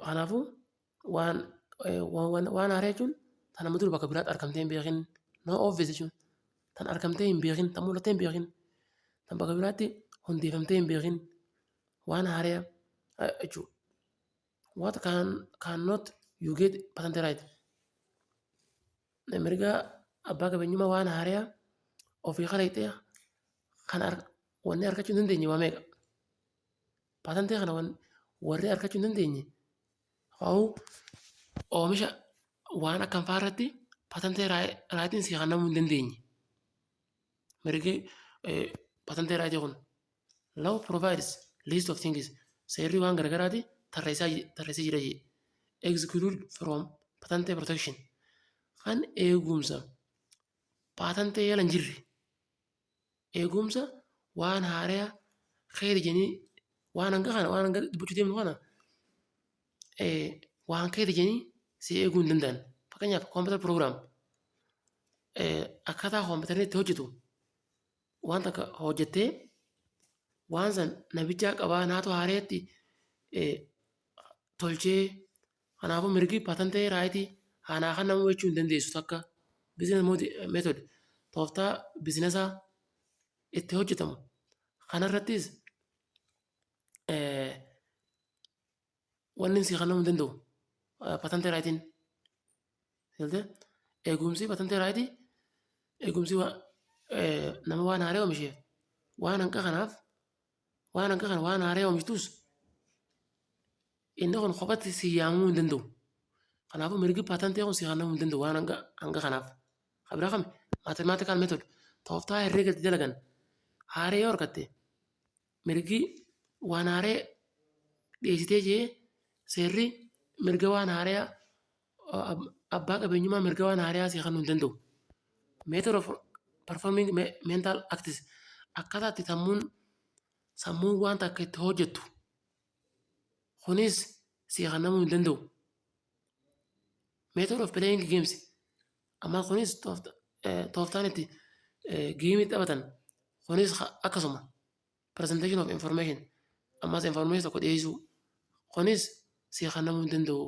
Kanaafuu waan haaraa jechuun tan amma dura bakka biraatti argamtee hin beekin, no obvious jechuun tan argamtee hin beekin, tan mul'attee hin beekin, tan bakka biraatti hundeeffamtee hin beekin, waan haaraa jechuudha. What can cannot you get patent right? Mirga abbaa qabeenyummaa waan haaraa ofii kalaqxee kan wanni argachuu hin dandeenye waa meeqa? Patentii kana warri argachuu hin dandeenye haa oomisha waan akkam fa'aa irratti patent rightiin si kennamuu hin dandeenye. Mirgi patent right kun law provides list of things, seerri waan garagaraati tarreessee jira jee, exclude from patent protection, kan eegumsa patent jala hin jirre, eegumsa waan haaraa keeti jedhanii, waan hanga kana, waan hanga dubbachuu deemnu kana waan keeti jedhanii si eeguu hin danda'an. Fakkeenyaaf computer program, akkaataa kompiitarri itti hojjetu waan takka hojjettee waan san namichaa qabaa naatu haareetti tolchee, kanaafuu mirgi patent right hanaa kan namuu jechuu hin dandeessu takka. Business method, tooftaa businessaa itti hojjetamu kanarrattis wanni si kennamuu hin danda'u patent rightiin. Eegumsi patent right, eegumsi nama waan haaraa oomisheef waan hanqa kanaaf, waan hanqa kana waan haaraa oomishtus inni kun kophatti si yaamamuu hin danda'u. Kanaafuu mirgi patentii kun si kennamuu hin danda'u waan hanga kanaaf. Kan biraa kami? Mathematical method, tooftaa herreega itti dalagan haaraa yoo argatte mirgi Waan haaree dhiyeessitee jee seerri mirga waan haaraa, abbaa qabeenyummaa mirga waan haaraa si kennuu hin danda'u. Method of performing mental acts, akkaataa itti sammuun waan takka itti hojjettu, kunis si kennamuu hin danda'u. Method of playing games, amma kunis tooftaan itti game taphatan kunis akkasuma. Presentation of information, ammas information tokko dhiyeessuu, kunis si kennamuu hin danda'u.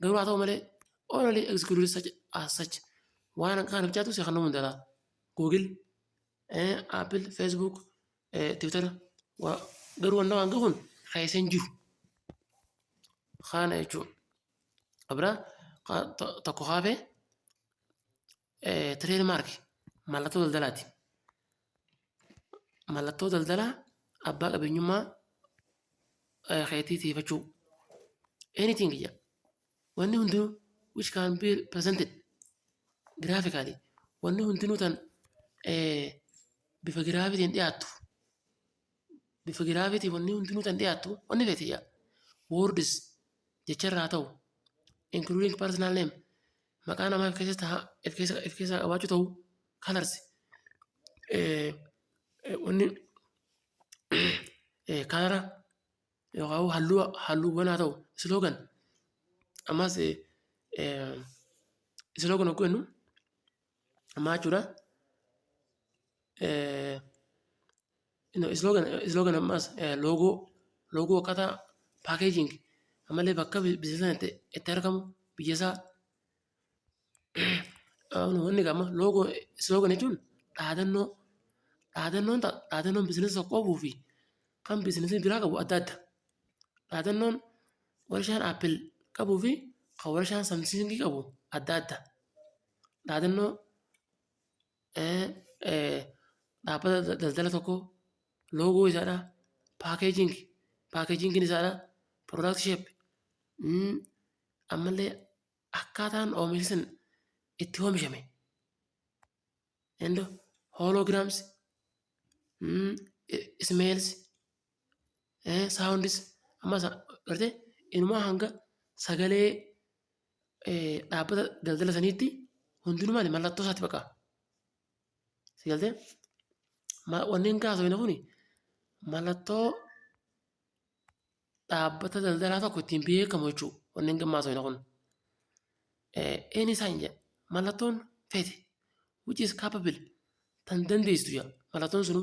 Garuu haa ta'u malee, only exclude such as such, waan kana bichaatu si kennamuu hin danda'a. Google, Apple, Facebook, Twitter garuu wanna waan kun keessa hin jiru. Kana jechuudha. Biraa tokko hafe, trademark mallattoo daldalaati. Mallattoo daldalaa abbaa qabeenyummaa keetii tiifachuu. Anything jedha. Wanni hundinuu which can be presented graphically, wanni hundinuu tan bifa giraafitiin dhiyaattu, bifa giraafitiin wanni hundinuu tan dhiyaattu, wanni feete jedha. Words, jecharraa ta'u, including personal name, maqaa namaa if keessaa qabaachuu ta'u, colors, wanni color yookaan halluu, halluuwwan haa ta'u, slogan, ammas slogan hogguu jennu maal jechuudha? Slogan, ammas logo, akkaataa packaging, ammallee bakka biizinasni itti argamu, biyya isaa, wanni gama logo. Slogan jechuun dhaadannoo. Dhaadannoon biizinasii tokko qabuu fi kan biizinasii biraa qabu adda adda. Dhaadannoon warshaan Apple qabuu fi kan warshaan Samsung qabu adda adda. Dhaadannoo dhaabbata daldala tokkoo, logo isaadhaa, packagingiin isaadhaa, product shape, ammallee akkaataan oomishni sun itti oomishame, and holograms, smells, sounds, ammas gartee inumaa hanga sagalee dhaabbata daldala saniitti hundinuu maali, mallattoo isaati baqa. Si galtee, wanneen kaasofne kuni mallattoo dhaabbata daldalaa tokko ittiin beekamu jechuudha. Wanneen gammaa haasofne kun. Any sign jedha, mallattoon feete, which is capable, tan dandeessu jedha, mallattoon sunu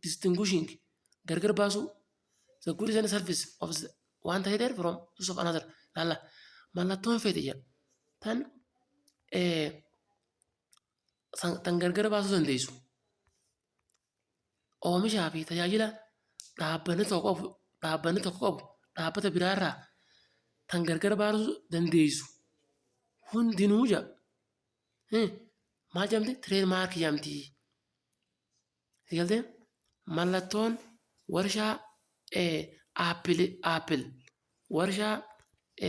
distinguishing, gargar baasuu, the goods and service of one trader from those of another. Laalla, mallattoon feete jedha tan gargar baasuu dandeessu oomishaa fi tajaajila dhaabbanni tokko qabu dhaabbata biraarraa tan gargar baasuu dandeessu hundinuu jedha. Maal jedhamti? Trademark jedhamti. Galtee, mallattoon warshaa Apple warshaa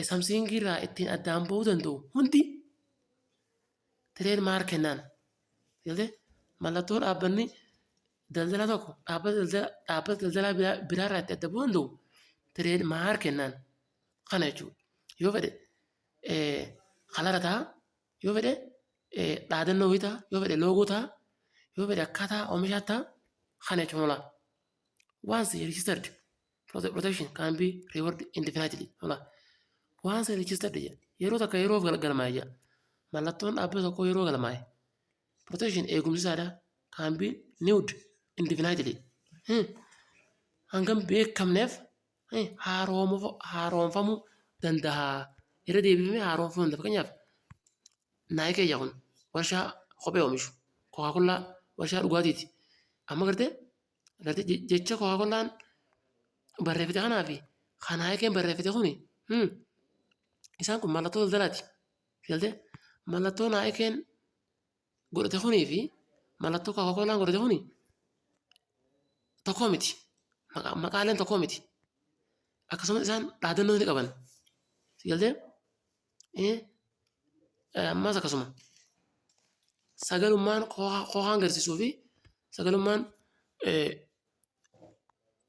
Samsung irraa ittiin addaan bahuu danda'u hundi trademark kennaan. Galtee, mallattoo dhaabbanni daldala tokko dhaabbata daldalaa biraarraa itti adda bahuu danda'u trademark kennaan kana jechuudha. Yoo fedhe color ta'a, yoo fedhe dhaadannoo wayii ta'a, yoo fedhe logo ta'a, yoo fedhe akkaataa oomishaa ta'a, kana jechuudha. Once registered, protection can be renewed indefinitely. Once registered jedha, yeroo takka yeroo galmaa'e jedha. Mallattoon dhaabbata tokkoo yeroo galmaa'e, protection, eegumsi isaadha, can be renewed indefinitely. Hangam beekamneef haaromfamuu danda'a. Irra deebifamee haaromfamuu danda'a. Fakkeenyaaf, Nike jedha, kun warshaa kophee oomishu. Coca-Cola warshaa dhugaatiiti. Amma gartee jecha Coca-Colaan barreeffate kanaa fi kan Nikeen barreeffate kuni, isaan kun mallattoo daldalaati. Galtee, mallattoo Nikeen godhate kunii fi mallattoo Coca-Colaan godhate kuni tokko miti. Maqaaleen tokko miti. Akkasumas isaan dhaadannoo ni qaban. Galtee, ammas akkasuma sagalummaan Cocaan agarsiisuu fi sagalummaan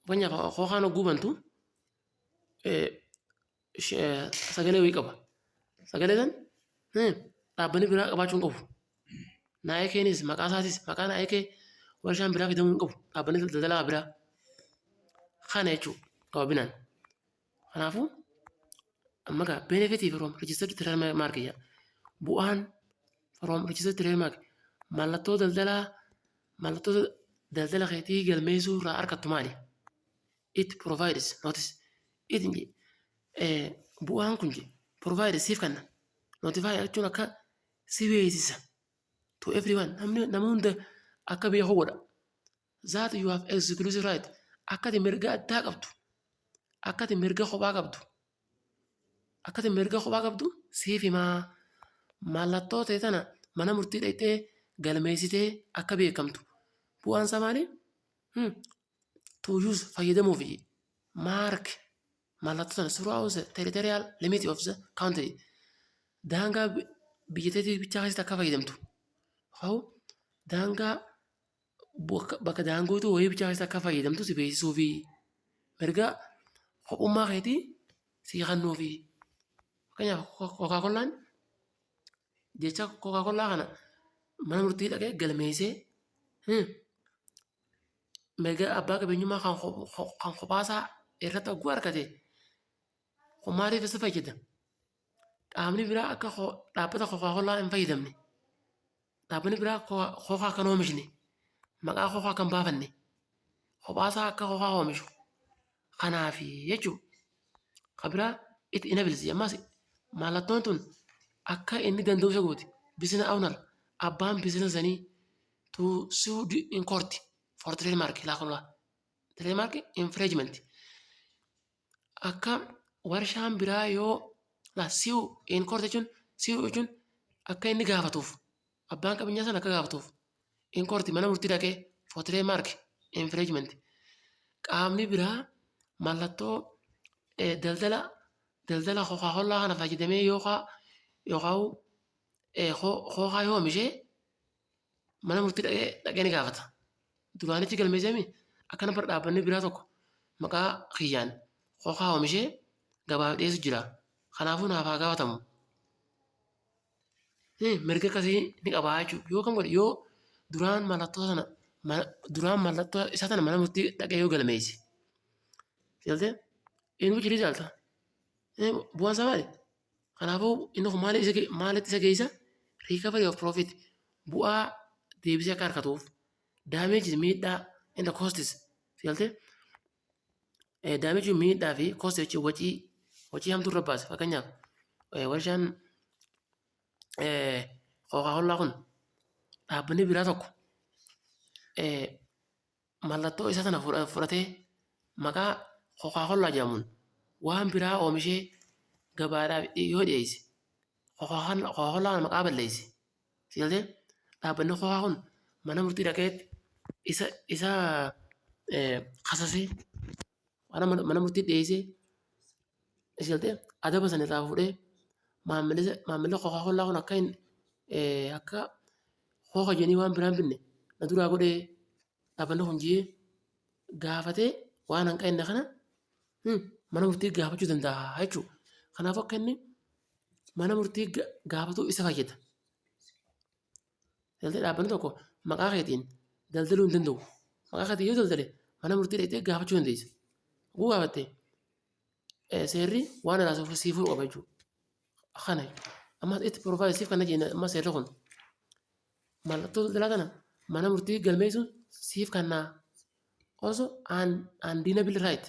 Fakkeenyaaf, Coca-Colaan hogguu bantu sagalee wayii qaba. Sagalee san dhaabbanni biraa qabaachuu hin qabu. Nikeenis maqaa isaatis, maqaa Nike warshaan biraa fidamuu hin qabu. Dhaabbanni daldalaa biraa. Kana jechuudha gabaabinaan. Kanaafuu amma gaa benefit from registered trademark jedha. Bu'aan from registered trademark, mallattoo daldalaa, mallattoo daldala keetii galmeessuu irraa argattu maali? It provides notice. It bu'aan kun provides siif kenna. Notify jechuun akka si beeksisa. To everyone, namni nama hunda akka beeku godha. That you have exclusive right, akka ati mirga addaa qabdu, akka ati mirga kophaa qabdu, akka ati mirga kophaa qabdu siif himaa. Mallattoo ta'e tana mana murtii dhaqxee galmeessitee akka beekamtu. Bu'aan isaa maali? To use, fayyadamuuf, mark, mallattoo sana, throughout the territorial limit of the country, daangaa biyya teetii bichaa keessatti akka fayyadamtu. Haa, daangaa bakka daangootu wayii bichaa keessatti akka fayyadamtu si beeksisuufi mirga kophummaa keetii si kennuufi. Fakkeenyaaf, Coca-Colaan jecha Coca-Cola kana mana murtii dhaqee galmeessee mirga abbaa qabeenyummaa kan kophaasaa irratti hogguu argate, kun maaliif isa fayyada? Qaamni biraa akka dhaabbata Coca-Cola hin fayyadamne, dhaabbanni biraa Coca akka hin oomishne, maqaa Coca akka hin baafanne, kophaasaa akka Coca oomishu kanaafi jechuudha. Kan biraa, it enables, ammas mallattoon tun akka inni danda'u isa gooti. Business owner, abbaan business sanii, to sue in court for trademark laa trademark infringement, akka warshaan biraa yoo la sue in court jechuun, sue jechuun akka inni gaafatuuf, abbaan qabeenyaa sana akka gaafatuuf, in court, mana murtii dhaqee, for trademark infringement, qaamni biraa mallattoo daldala daldala Coca-Cola kana fayyadamee yookaan Coca yoo oomishee mana murtii dhaqee ni gaafata. Duraanichi galmeessee akkana bara dhaabbanni biraa tokko maqaa kiyyaan Coca oomishee gabaaf dhiyeessu jira. Kanaafuu naaf haa gaafatamu. Mirga akkasii ni qabaa jechuudha. Yoo kam godhe? Yoo duraan mallattoo sana, duraan mallattoo isaa sana mana murtii dhaqee yoo galmeesse. Galtee in which result, bu'aan isaa maali? Kanaafuu inni kun maalitti isa geessa? Recovery of profit, bu'aa deebisee akka argatuuf, damage, miidhaa, and the costs, galtee damage, miidhaa, fi cost jechuun wacii hamtuu irra baase. Fakkeenyaaf, warshaan Coca-Cola kun dhaabbanni biraa tokko mallattoo isaa sana fudhatee maqaa Coca-Cola jedhamuun waan biraa oomishee gabaadhaaf yoo dhiyeesse, Coca-Cola maqaa balleesse. Galtee dhaabbanni Coca kun mana murtii dhaqee isa kasasee mana murtii dhiyeessee, galtee adaba sana irraa fuudhee maamilli Coca-Cola kun akka akka Coca jedhanii waan biraa hin binne na duraa godhee dhaabbanni kun jee gaafatee waan hanqinne kana mana murtii gaafachuu danda'a jechuudha. Kanaafuu akka inni mana murtii gaafatu isa fayyada. Galtee dhaabbanni tokko maqaa keetiin daldaluu hin danda'u. Maqaa keetiin yoo daldale mana murtii dhaqxee gaafachuu dandeessa. Oguu gaafatte seerri waan irraa sii fuudhu qaba jechuudha. Kana ammas itti provide siif kana jenna. Amma seerri kun mallattoo daldalaa kana mana murtii galmeessuun siif kennaa. Also undeniable right,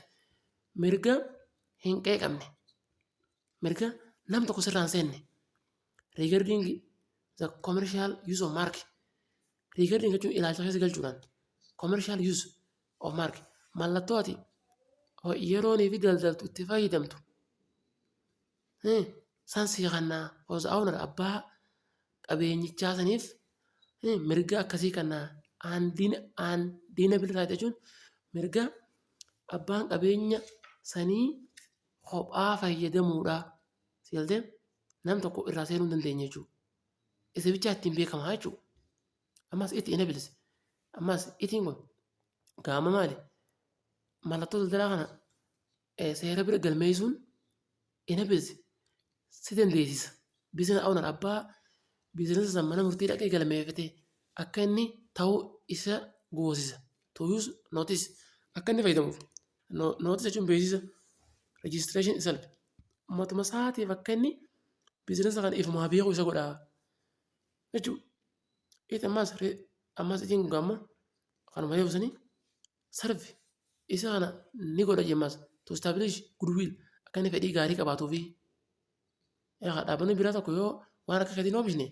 mirga hin qeeqamne, mirga nam tokko sirraa hin seenne, regarding the commercial use of mark. Regarding jechuun ilaalcha keessa galchuudhaan, commercial use of mark, mallattoo ati yeroonii fi daldaltu itti fayyadamtu san sii kennaa. Osoo owner, abbaa qabeenyichaa saniif mirga akkasii kennaa. Undeniable right jechuun mirga abbaan qabeenya sanii kophaa fayyadamuudha. Si galtee nam tokko irraa seenuu hin dandeenye jechuudha. Isa bichaa ittiin beekamaa jechuudha. Ammas it enables, ammas itiin kun gaama maali? Mallattoo daldalaa kana seera bira galmeessuun enables, si dandeessisa. Business owner, abbaa biizinasa san mana murtii dhaqee galmeeffate akka inni ta'u isa goosisa. To use notice, akka inni fayyadamuuf. Notice jechuun beeksisa. Registration itself, matuma isaatiif akka inni biizinasa kana ifumaa beeku isa godha jechuudha. It ammas itiin kun amma kanuma reefu sanii serve isa kana ni godha jemmas to establish goodwill, akka inni fedhii gaarii qabaatuu fi dhaabbanni biraa tokko yoo waan akka keetiin oomishne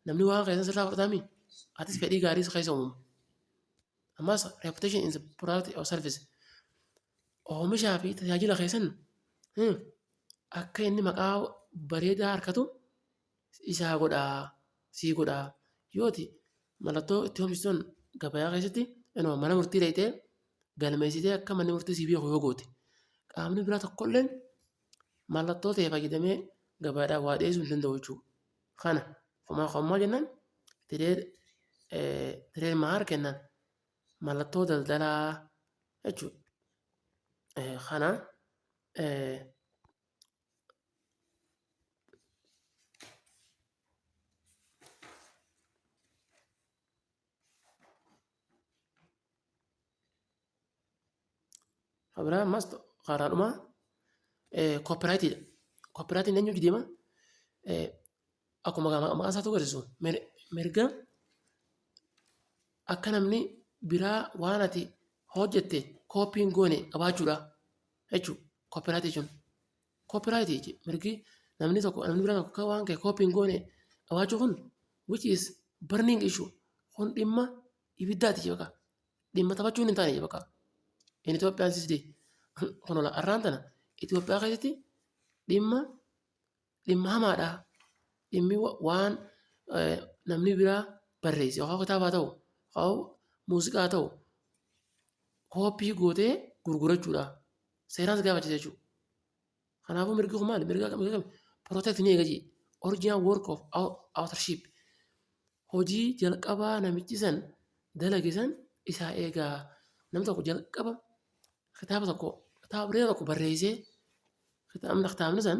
namni waan keessan sirraa fudhataami, atis fedhii gaarii keessa uumamu. Ammas reputation in the product or service, oomishaa fi tajaajila keessan akka inni maqaa bareedaa harkatu isaa godhaa, sii godhaa. Yooti mallattoo itti oomishtuun gabayaa keessatti mana murtii dhaqxee galmeessitee akka manni murtii sii beeku yoo goote, qaamni biraa tokkolleen mallattoo ta'e fayyadamee gabaadhaaf waa dhiyeessuu hin danda'u jechuudha. Kana homaa jennaan trademark jennaan, mallattoo daldalaa jechuudha. Kana biraa ammas karaadhuma copyrightiidha. Copyrightiin eenyuuf deema? Akkuma maqaan isaatu agarsiisu, mirga akka namni biraa waan ati hojjette copy hin goone qabaachuudha jechuudha. Copyright jechuun. Copyright mirgi namni tokko, namni biraa tokko akka waan kee copy hin goone qabaachuu kun, which is burning issue, kun dhimma ibiddaati jechuudha. Dhimma taphachuun hin taane jechuudha. In Itoophiyaan this day, kun har'aan tana Itoophiyaa keessatti dhimma hamaadha. Dhimmi waan namni biraa barreesse yookaan kitaaba haa ta'u, yookaan muuziqaa haa ta'u, copy gootee gurgurachuudha. Seeraan si gaafachiisa jechuudha. Kanaafuu mirgi kun maali? Mirga kami? Protect, ni eega jee. Original work of authorship. Hojii jalqabaa namichi san dalage san isaa eegaa. Namni tokko jalqaba kitaaba tokko, kitaaba tokko barreessee, kitaabni san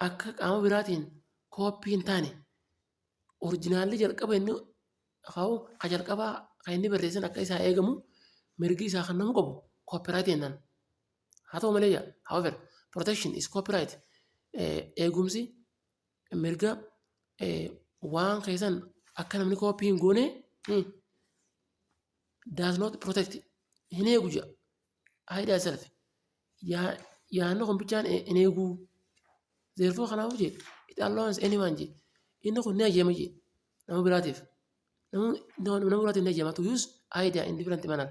akka qaama biraatiin copy hin taane, originalli jalqaba inni ka jalqabaa kan inni barreessan akka isaa eegamu mirgi isaa kan nama qabu copyright jennaan. Haa ta'u malee, however, protection is copyright, eegumsi mirga waan keessan akka namni copy hin goone, does not protect, hin eegu jedha. Idea itself, yaadni kun bichaan hin eeguu. Therefore, kanaafuu jee, it allows anyone jee, inni kun ni hayyama jee nama biraatiif. Nama biraatiif ni hayyama to use idea in different manner.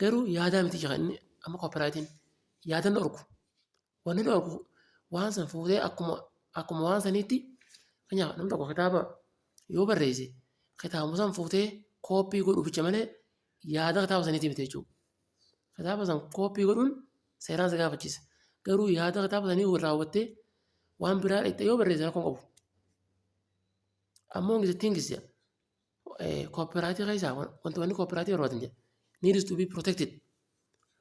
Garuu yaadaa miti jira inni amma copyrightiin yaada hin dhorku. Wanni dhorku waan san fuutee akkuma waan saniitti, fakkeenyaaf namni tokko kitaaba yoo barreesse, kitaabuma san fuutee copy godhuu bicha malee yaada kitaaba saniitii miti jechuudha. Kitaaba san copy godhuun seeraan si gaafachiisa. Garuu yaada kitaaba sanii raawwattee waan biraa dhaqxee yoo barreesse rakkoo hin qabu. Ammoo things copyright keessaa wanti wanni copyright barbaadan jedha. Needs to be protected.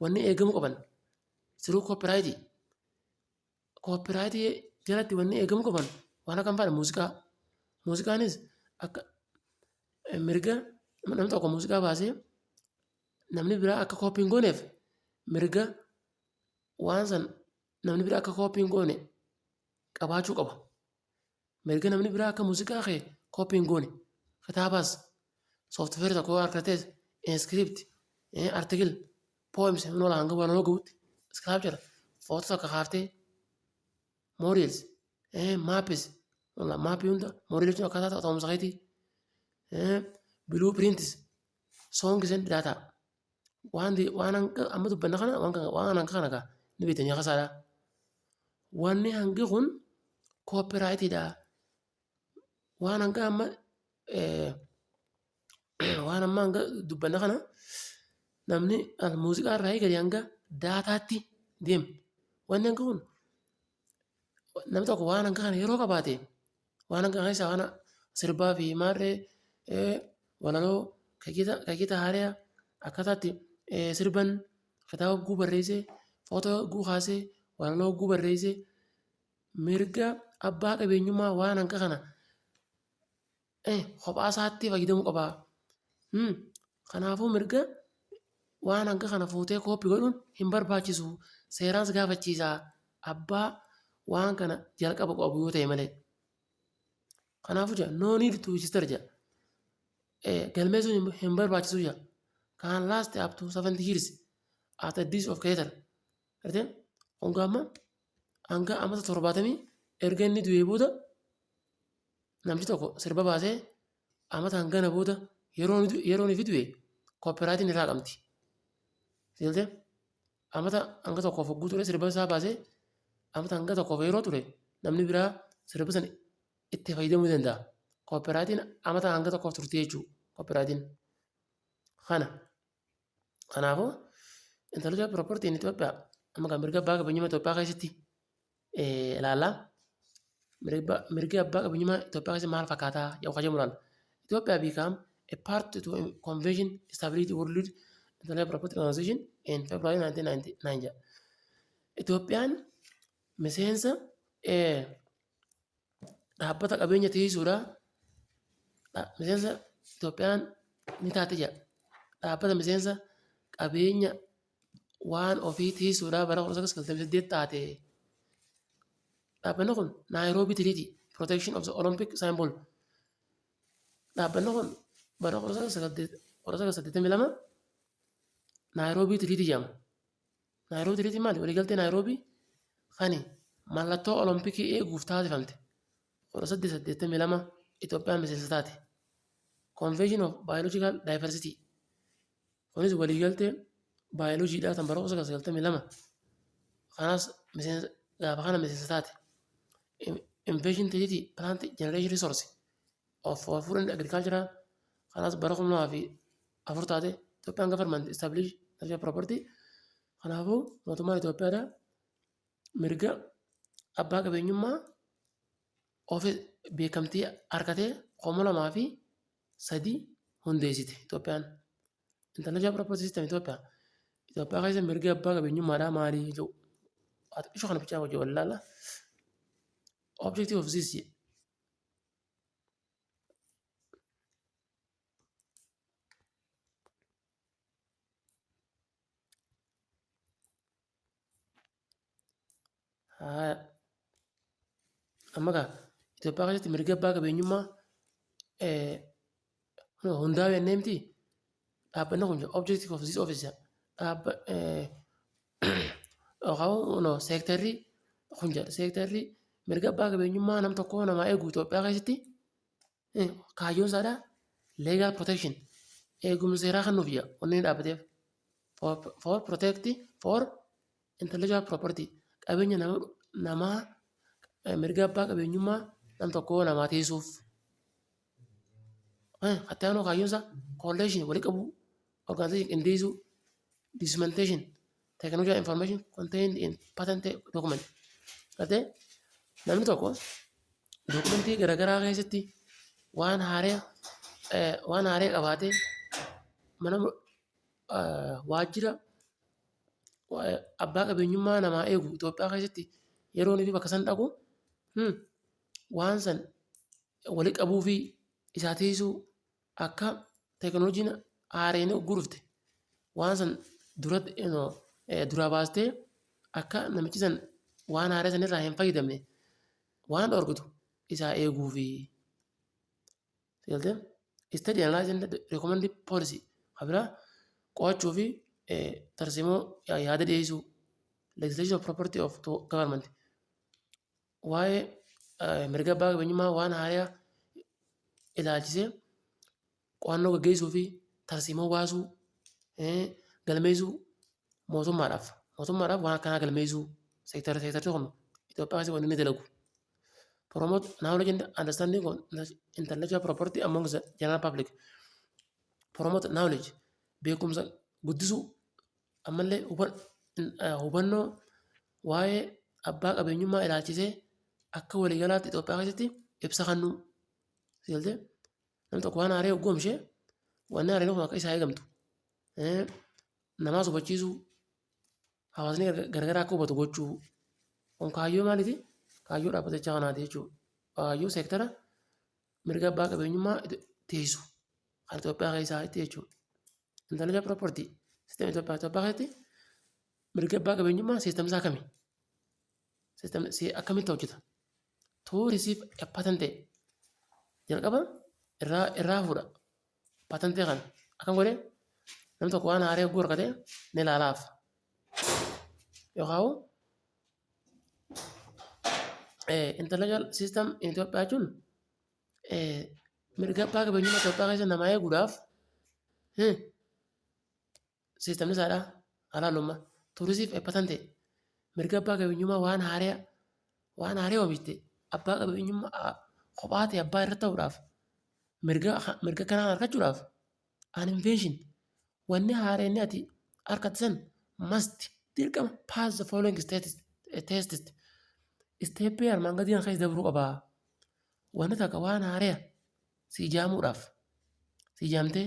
Wanni eegamuu qaban through copyright. Copyright jalatti wanni eegamuu qaban waan akkam fa'aadha? Muuziqaa. Muuziqaanis akka mirga namni tokko muuziqaa baasee namni biraa akka copy hin gooneef, mirga waan san namni biraa akka copy hin goone qabaachuu qaba. Mirga namni biraa akka muuziqaa kee copy hin goone, kitaabaas, software tokko yoo argates, script, article, poems, nola hanga waan gahuutti, sculpture, footoo tokko kaaftee, models, maps, mapii hunda, model jechuun akkaataa ta'umsa keetii, blueprints, songs and data, waan hanga amma dubbanna kana, waan hanga kana gaa ni beektanii kasaadha. Wanni hangi kun copyrightiidha. Waan hanga amma waan amma hanga dubbanna kana namni muuziqaa irraa eegalee hanga dataatti deema. Wanni hanga kun namni tokko waan hanga kana yeroo qabaate, waan hanga keessaa waan sirbaa fi maarree Walaloo keeyyata haaraa akkaataa itti sirban, kitaaba hogguu barreessee, footoo hogguu kaasee, walaloo hogguu barreessee, mirga abbaa qabeenyummaa waan hanga kana kophaa isaatti fayyadamuu qaba. Kanaafuu mirga waan hanga kana fuutee copy godhuun hin barbaachisu. Seeraan si gaafachiisa, abbaa waan kana jalqaba qabu yoo ta'e malee. Kanaafuu jedha, no need to register jedha. Galmeessuun hin barbaachisu jedha. Can last up to 70 years after death of creator. Gartee hanga amma hanga amata 70 erga inni du'ee booda, namni tokko sirba baasee amata hangana booda yeroo inni du'e, copyrightiin irraa qabdi. Seeltee amata hanga tokkoof hogguu ture, sirba isaa baasee amata hanga tokkoof yeroo ture, namni biraa sirba sana itti fayyadamuu danda'a. Copyrightiin amata hanga tokkoof turte jechuudha. Copyrightiin. Kana. Kanaafuu intellectual property in Itoophiyaa, amma kan mirga abbaa qabeenyummaa Itoophiyaa keessatti ilaallaa. Mirgi abbaa qabeenyummaa Itoophiyaa keessatti maal fakkaataa jedhu kajamu ilaalla. Ethiopia became a part to Convention Stability World Intellectual Property Organization in February 1999 jedha. Itoophiyaan miseensa dhaabbata qabeenya tiisuudha. Miseensa Itoophiyaan ni taate jedha. Dhaabbata miseensa qabeenya waan ofii tiisuudha bara 1998 taate. Dhaabbanni kun Nairobi Treaty, Protection of the Olympic Symbol. Dhaabbanni kun bara 1982 Nairobi Treaty jedhama. Nairobi Treaty maali? Waliigaltee Naayiroobii kan mallattoo Olompikii eeguuf taasifamte 1882 Itoophiyaan miseensa taate. Convention of Biological Diversity. Kunis waliigaltee baayoloojiidhaa kan bara 1992, kanaas miseensa gaafa kana miseensa taate. Invention Treaty, Plant Generation Resource of for Food and Agricultural, kanaas bara 2004 taate. Itoophiyaan government establish intellectual property. Kanaafuu mootummaan Itoophiyaadhaa mirga abbaa qabeenyummaa ofi beekamtii argatee 2003 hundeessite Itoophiyaan. Intellectual property system Itoophiyaa. Itoophiyaa keessa mirgi abbaa qabeenyummaadhaa maali jedhu xiqqishoo kana bichaa hojii wallaala. Objective of this Haa, amma gaa Itoophiyaa keessatti mirgi abbaa qabeenyummaa hundaa'u jennee miti. Dhaabbanni kun, objective of this office, dhaabba yookaan seektarri kun jedha, seektarri mirga abbaa qabeenyummaa nam tokkoo namaa eegu Itoophiyaa keessatti kaayyoon isaadha legal protection, eegumsa seeraa kennuuf jedha. Wanni inni dhaabbateef for protect for intellectual property, qabeenya namaa, mirga abbaa qabeenyummaa nam tokkoo namaa tiisuuf. Hatta kaayyoon isaa collation, walii qabuu, organization, qindeessuu, dissemination technology information contained in patent document. Gartee namni tokko documentii garaagaraa keessatti waan haaraa qabaatee mana waajjira abbaa qabeenyummaa namaa eegu Itoophiyaa keessatti yeroo inni bakka san dhaqu, waan san walii qabuu fi isaa tiisuu, akka teekinooloojiin haareen gurufte waan san duraa baastee akka namichi san waan haaraa sanirraa hin fayyadamne waan dhorkitu isaa eeguufi. Galtee study, analyze and recommend policy kan biraa qo'achuu fi tarsiimoo yaada dhiyeessuu, legislation of property of to government, waa'ee mirga abbaa qabeenyummaa waan haaraa ilaalchisee qo'annoo gaggeessuu fi tarsiimoo baasuu, galmeessuu, mootummaadhaaf waan akkanaa galmeessuu, seektarri kun Itoophiyaa keessatti wanni inni dalagu. Promote knowledge and understanding of intellectual property among the general public. Promote knowledge, beekumsa guddisuu, ammallee hubannoo waa'ee abbaa qabeenyummaa ilaalchisee akka waliigalaatti Itoophiyaa keessatti ibsa kennuu. Sigaltee namni tokko waan haaraa yogguu oomishee Wanni haaraan kun akka isaa eegamtu namaas hubachiisuu, hawaasni garagaraa akka hubatu gochuu kun kaayyoo maaliiti? Kaayyoo dhaabbatichaa kanaati jechuudha. Kaayyoo seektara mirga abbaa qabeenyummaa tiisu kan Itoophiyaa keessaatti jechuudha. Intellectual property system Itoophiyaa keessatti mirga abbaa qabeenyummaa system isaa kami? Akkamitti hojjeta? To receive a patent, jalqaba irraa fuudha. Patentii kana akkam godhee namni tokko waan haaraa yogguu argate ni ilaalaaf. Yookaan intellectual system in Itoophiyaa jechuun mirga abbaa qabeenyummaa Itoophiyaa keessa namaa eeguudhaaf systemni isaadha halaalummaa. To receive a patent, mirga abbaa qabeenyummaa waan haaraa oomishte abbaa qabeenyummaa kophaa ta'e abbaa irra ta'uudhaaf, mirga kanaan argachuudhaaf, an invention, wanni haaraa inni ati argatte san, must, dirqama, pass the following tests, stepii armaan gadii kana keessa dabruu qaba. Wanni takka waan haaraa si ijaamuudhaaf, si ijaamtee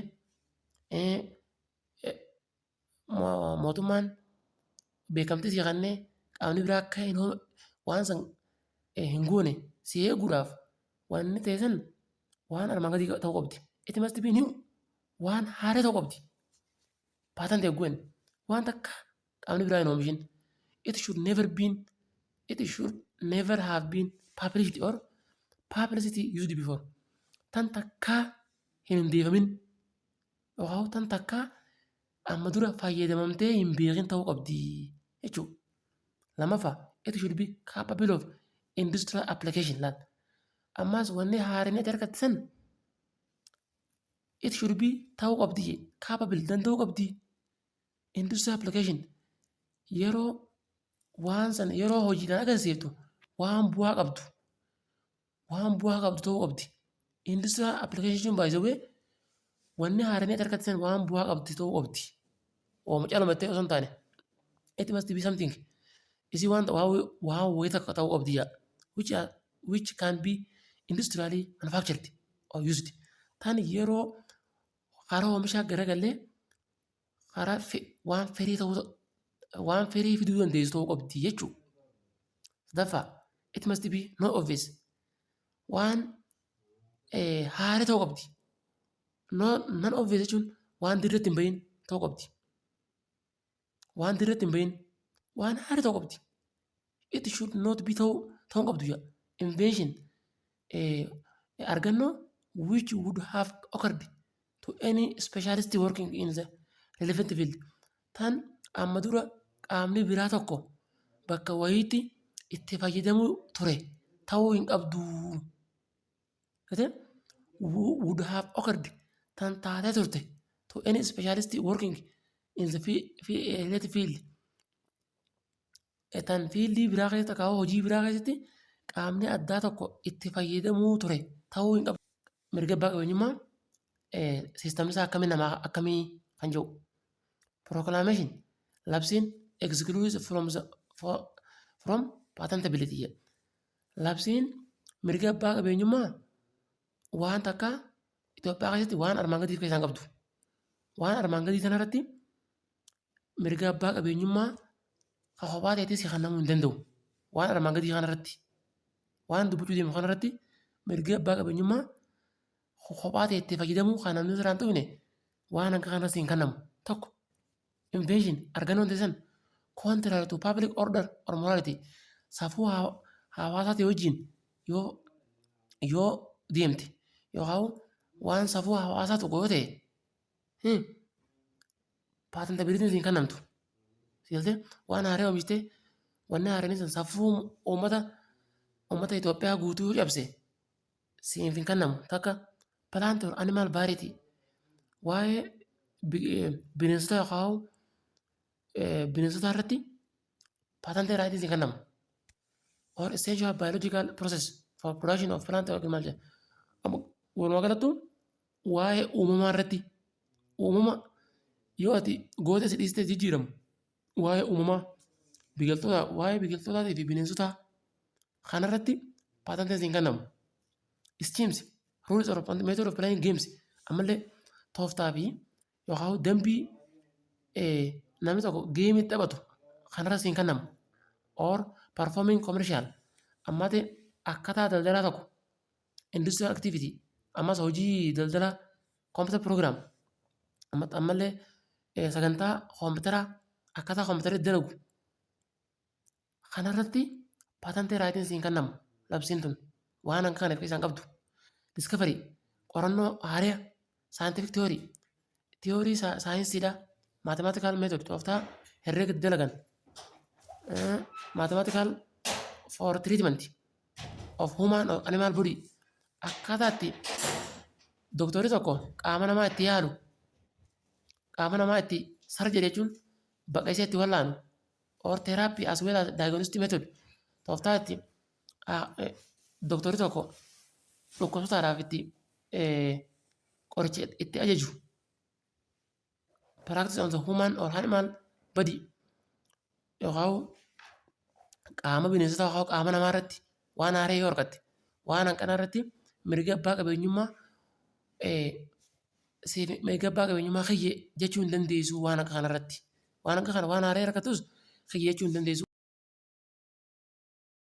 mootummaan beekamtii si kennee qaamni biraa akka waan san hin goone si eeguudhaaf, wanni ta'e san waan armaan gadii ta'uu qabdi. It must be new, waan haaraa ta'uu qabdi. Patent eeguu waan takka qaamni biraa hin oomishin. It should never have been published or publicity used before. Tan takkaa hin hundeeffamin yookaan tan takkaa amma dura fayyadamamtee hin beekin ta'uu qabdi jechuudha. Lammaffaa, it should be capable of industrial application laal. Ammas wanni haaraan ati argatte san it should be ta'uu qabdi, capable, danda'uu qabdi, industrial application, yeroo waan sana yeroo hojiidhaan agarsiiftu waan bu'aa qabdu ta'uu qabdi. Industrial application jechuun baay'isawee wanni haaraan ati argatte san waan bu'aa qabdu ta'uu qabdi. Ooma calumattee osoo hin taane, it must be something, isii waan wayii takka ta'uu qabdi yaa, which can be industrially manufactured or used, tan yeroo karaa oomishaa garagallee karaa waan firii ta'uu, waan firii fiduu dandeessu ta'uu qabdi jechuudha. Sadaffaa, it must be not obvious, waan haaraa ta'uu qabdi. Non obvious jechuun waan dirreetti hin bahin ta'uu qabdi. Waan dirreetti hin bahin, waan haaraa ta'uu qabdi. It should not be ta'uu qabdu jedha. Invention, argannoo, which would have occurred to any specialist working in the relevant field. Tan amma dura qaamni biraa tokko bakka wayiitti itti fayyadamuu ture ta'uu hin qabdu. Would have occurred, tan taatee turte, to any specialist working in the related field. Tan fieldii biraa keessatti yookaan hojii biraa keessatti qaamni addaa tokko itti fayyadamuu ture ta'uu hin qabu. Mirga abbaa qabeenyummaa systemni isaa akkamii namaa akkamii kan jedhu. Proclamation, labsiin, excludes from patentability jedha. Labsiin mirga abbaa qabeenyummaa waan takka Itoophiyaa keessatti waan armaan gadii of keessaa hin qabdu. Waan armaan gadii kanarratti mirga abbaa qabeenyummaa kan kophaa ta'eetis kennamuu hin danda'u. Waan armaan gadii kanarratti, waan dubbachuu deemu kanarratti, mirgi abbaa qabeenyummaa kophaa ta'e itti fayyadamuu kan namni sirraa hin tuqne waan akka kanas hin kennamu. Tokko, invention, argannoon ta'e san, contrary to public order or morality, safuu hawaasaa wajjin yoo deemte yookaan waan safuu hawaasaa tokko yoo ta'e, patentabilityn siin kennamtu. Sigaltee waan haaraa oomishtee wanni haaraan sun safuu uummata Itoophiyaa guutuu yoo cabse siif hin kennamu. Takka, plant or animal variety, waa'ee bineensota yookaan bineensota irratti patent rightiin siin kennamu. Or essential biological process for production of plant or animal. Walumaa galattuu waa'ee uumamaa irratti, uumama yoo ati goota si dhiistee jijjiiramu, waa'ee uumamaa biqiltoota, waa'ee biqiltootaatii fi bineensotaa kanarratti patentiin siin kennamu. Schemes, rules or method of playing games, ammallee Tooftaa fi yookaan dambii namni tokko gameii taphatu kanarra siin kennamu. Or performing commercial, ammaati akkaataa daldalaa tokko, industrial activity, ammas hojii daldalaa, computer program, ammallee sagantaa kompiitaraa, akkaataa kompiitarri dalagu kanarratti patent rightiin siin kennamu. Labsiin tun waan akka kana of keessaa hin qabdu. Discovery, qorannoo haaraa, scientific theory, theory saayinsiidha, mathematical method, tooftaa herreega dalagan, mathematical for treatment of human or animal body, akkaataa itti dooktorri tokko qaama namaa itti yaalu, qaama namaa itti surgery jechuun baqaqsee itti wallaanu, or therapy as well as diagnostic method, tooftaa itti dooktorri tokko dhukkubsataadhaaf itti qoricha itti ajaju, practice on the human or animal body, yookaan qaama bineensotaa yookaan qaama namaa irratti waan haaraa yoo argatte, waan hanqanaa irratti mirga abbaa qabeenyummaa kiyya jechuu hin dandeessu. Waan akka kanarratti waan akka kana waan haaraa argatus kiyya jechuu hin dandeessu.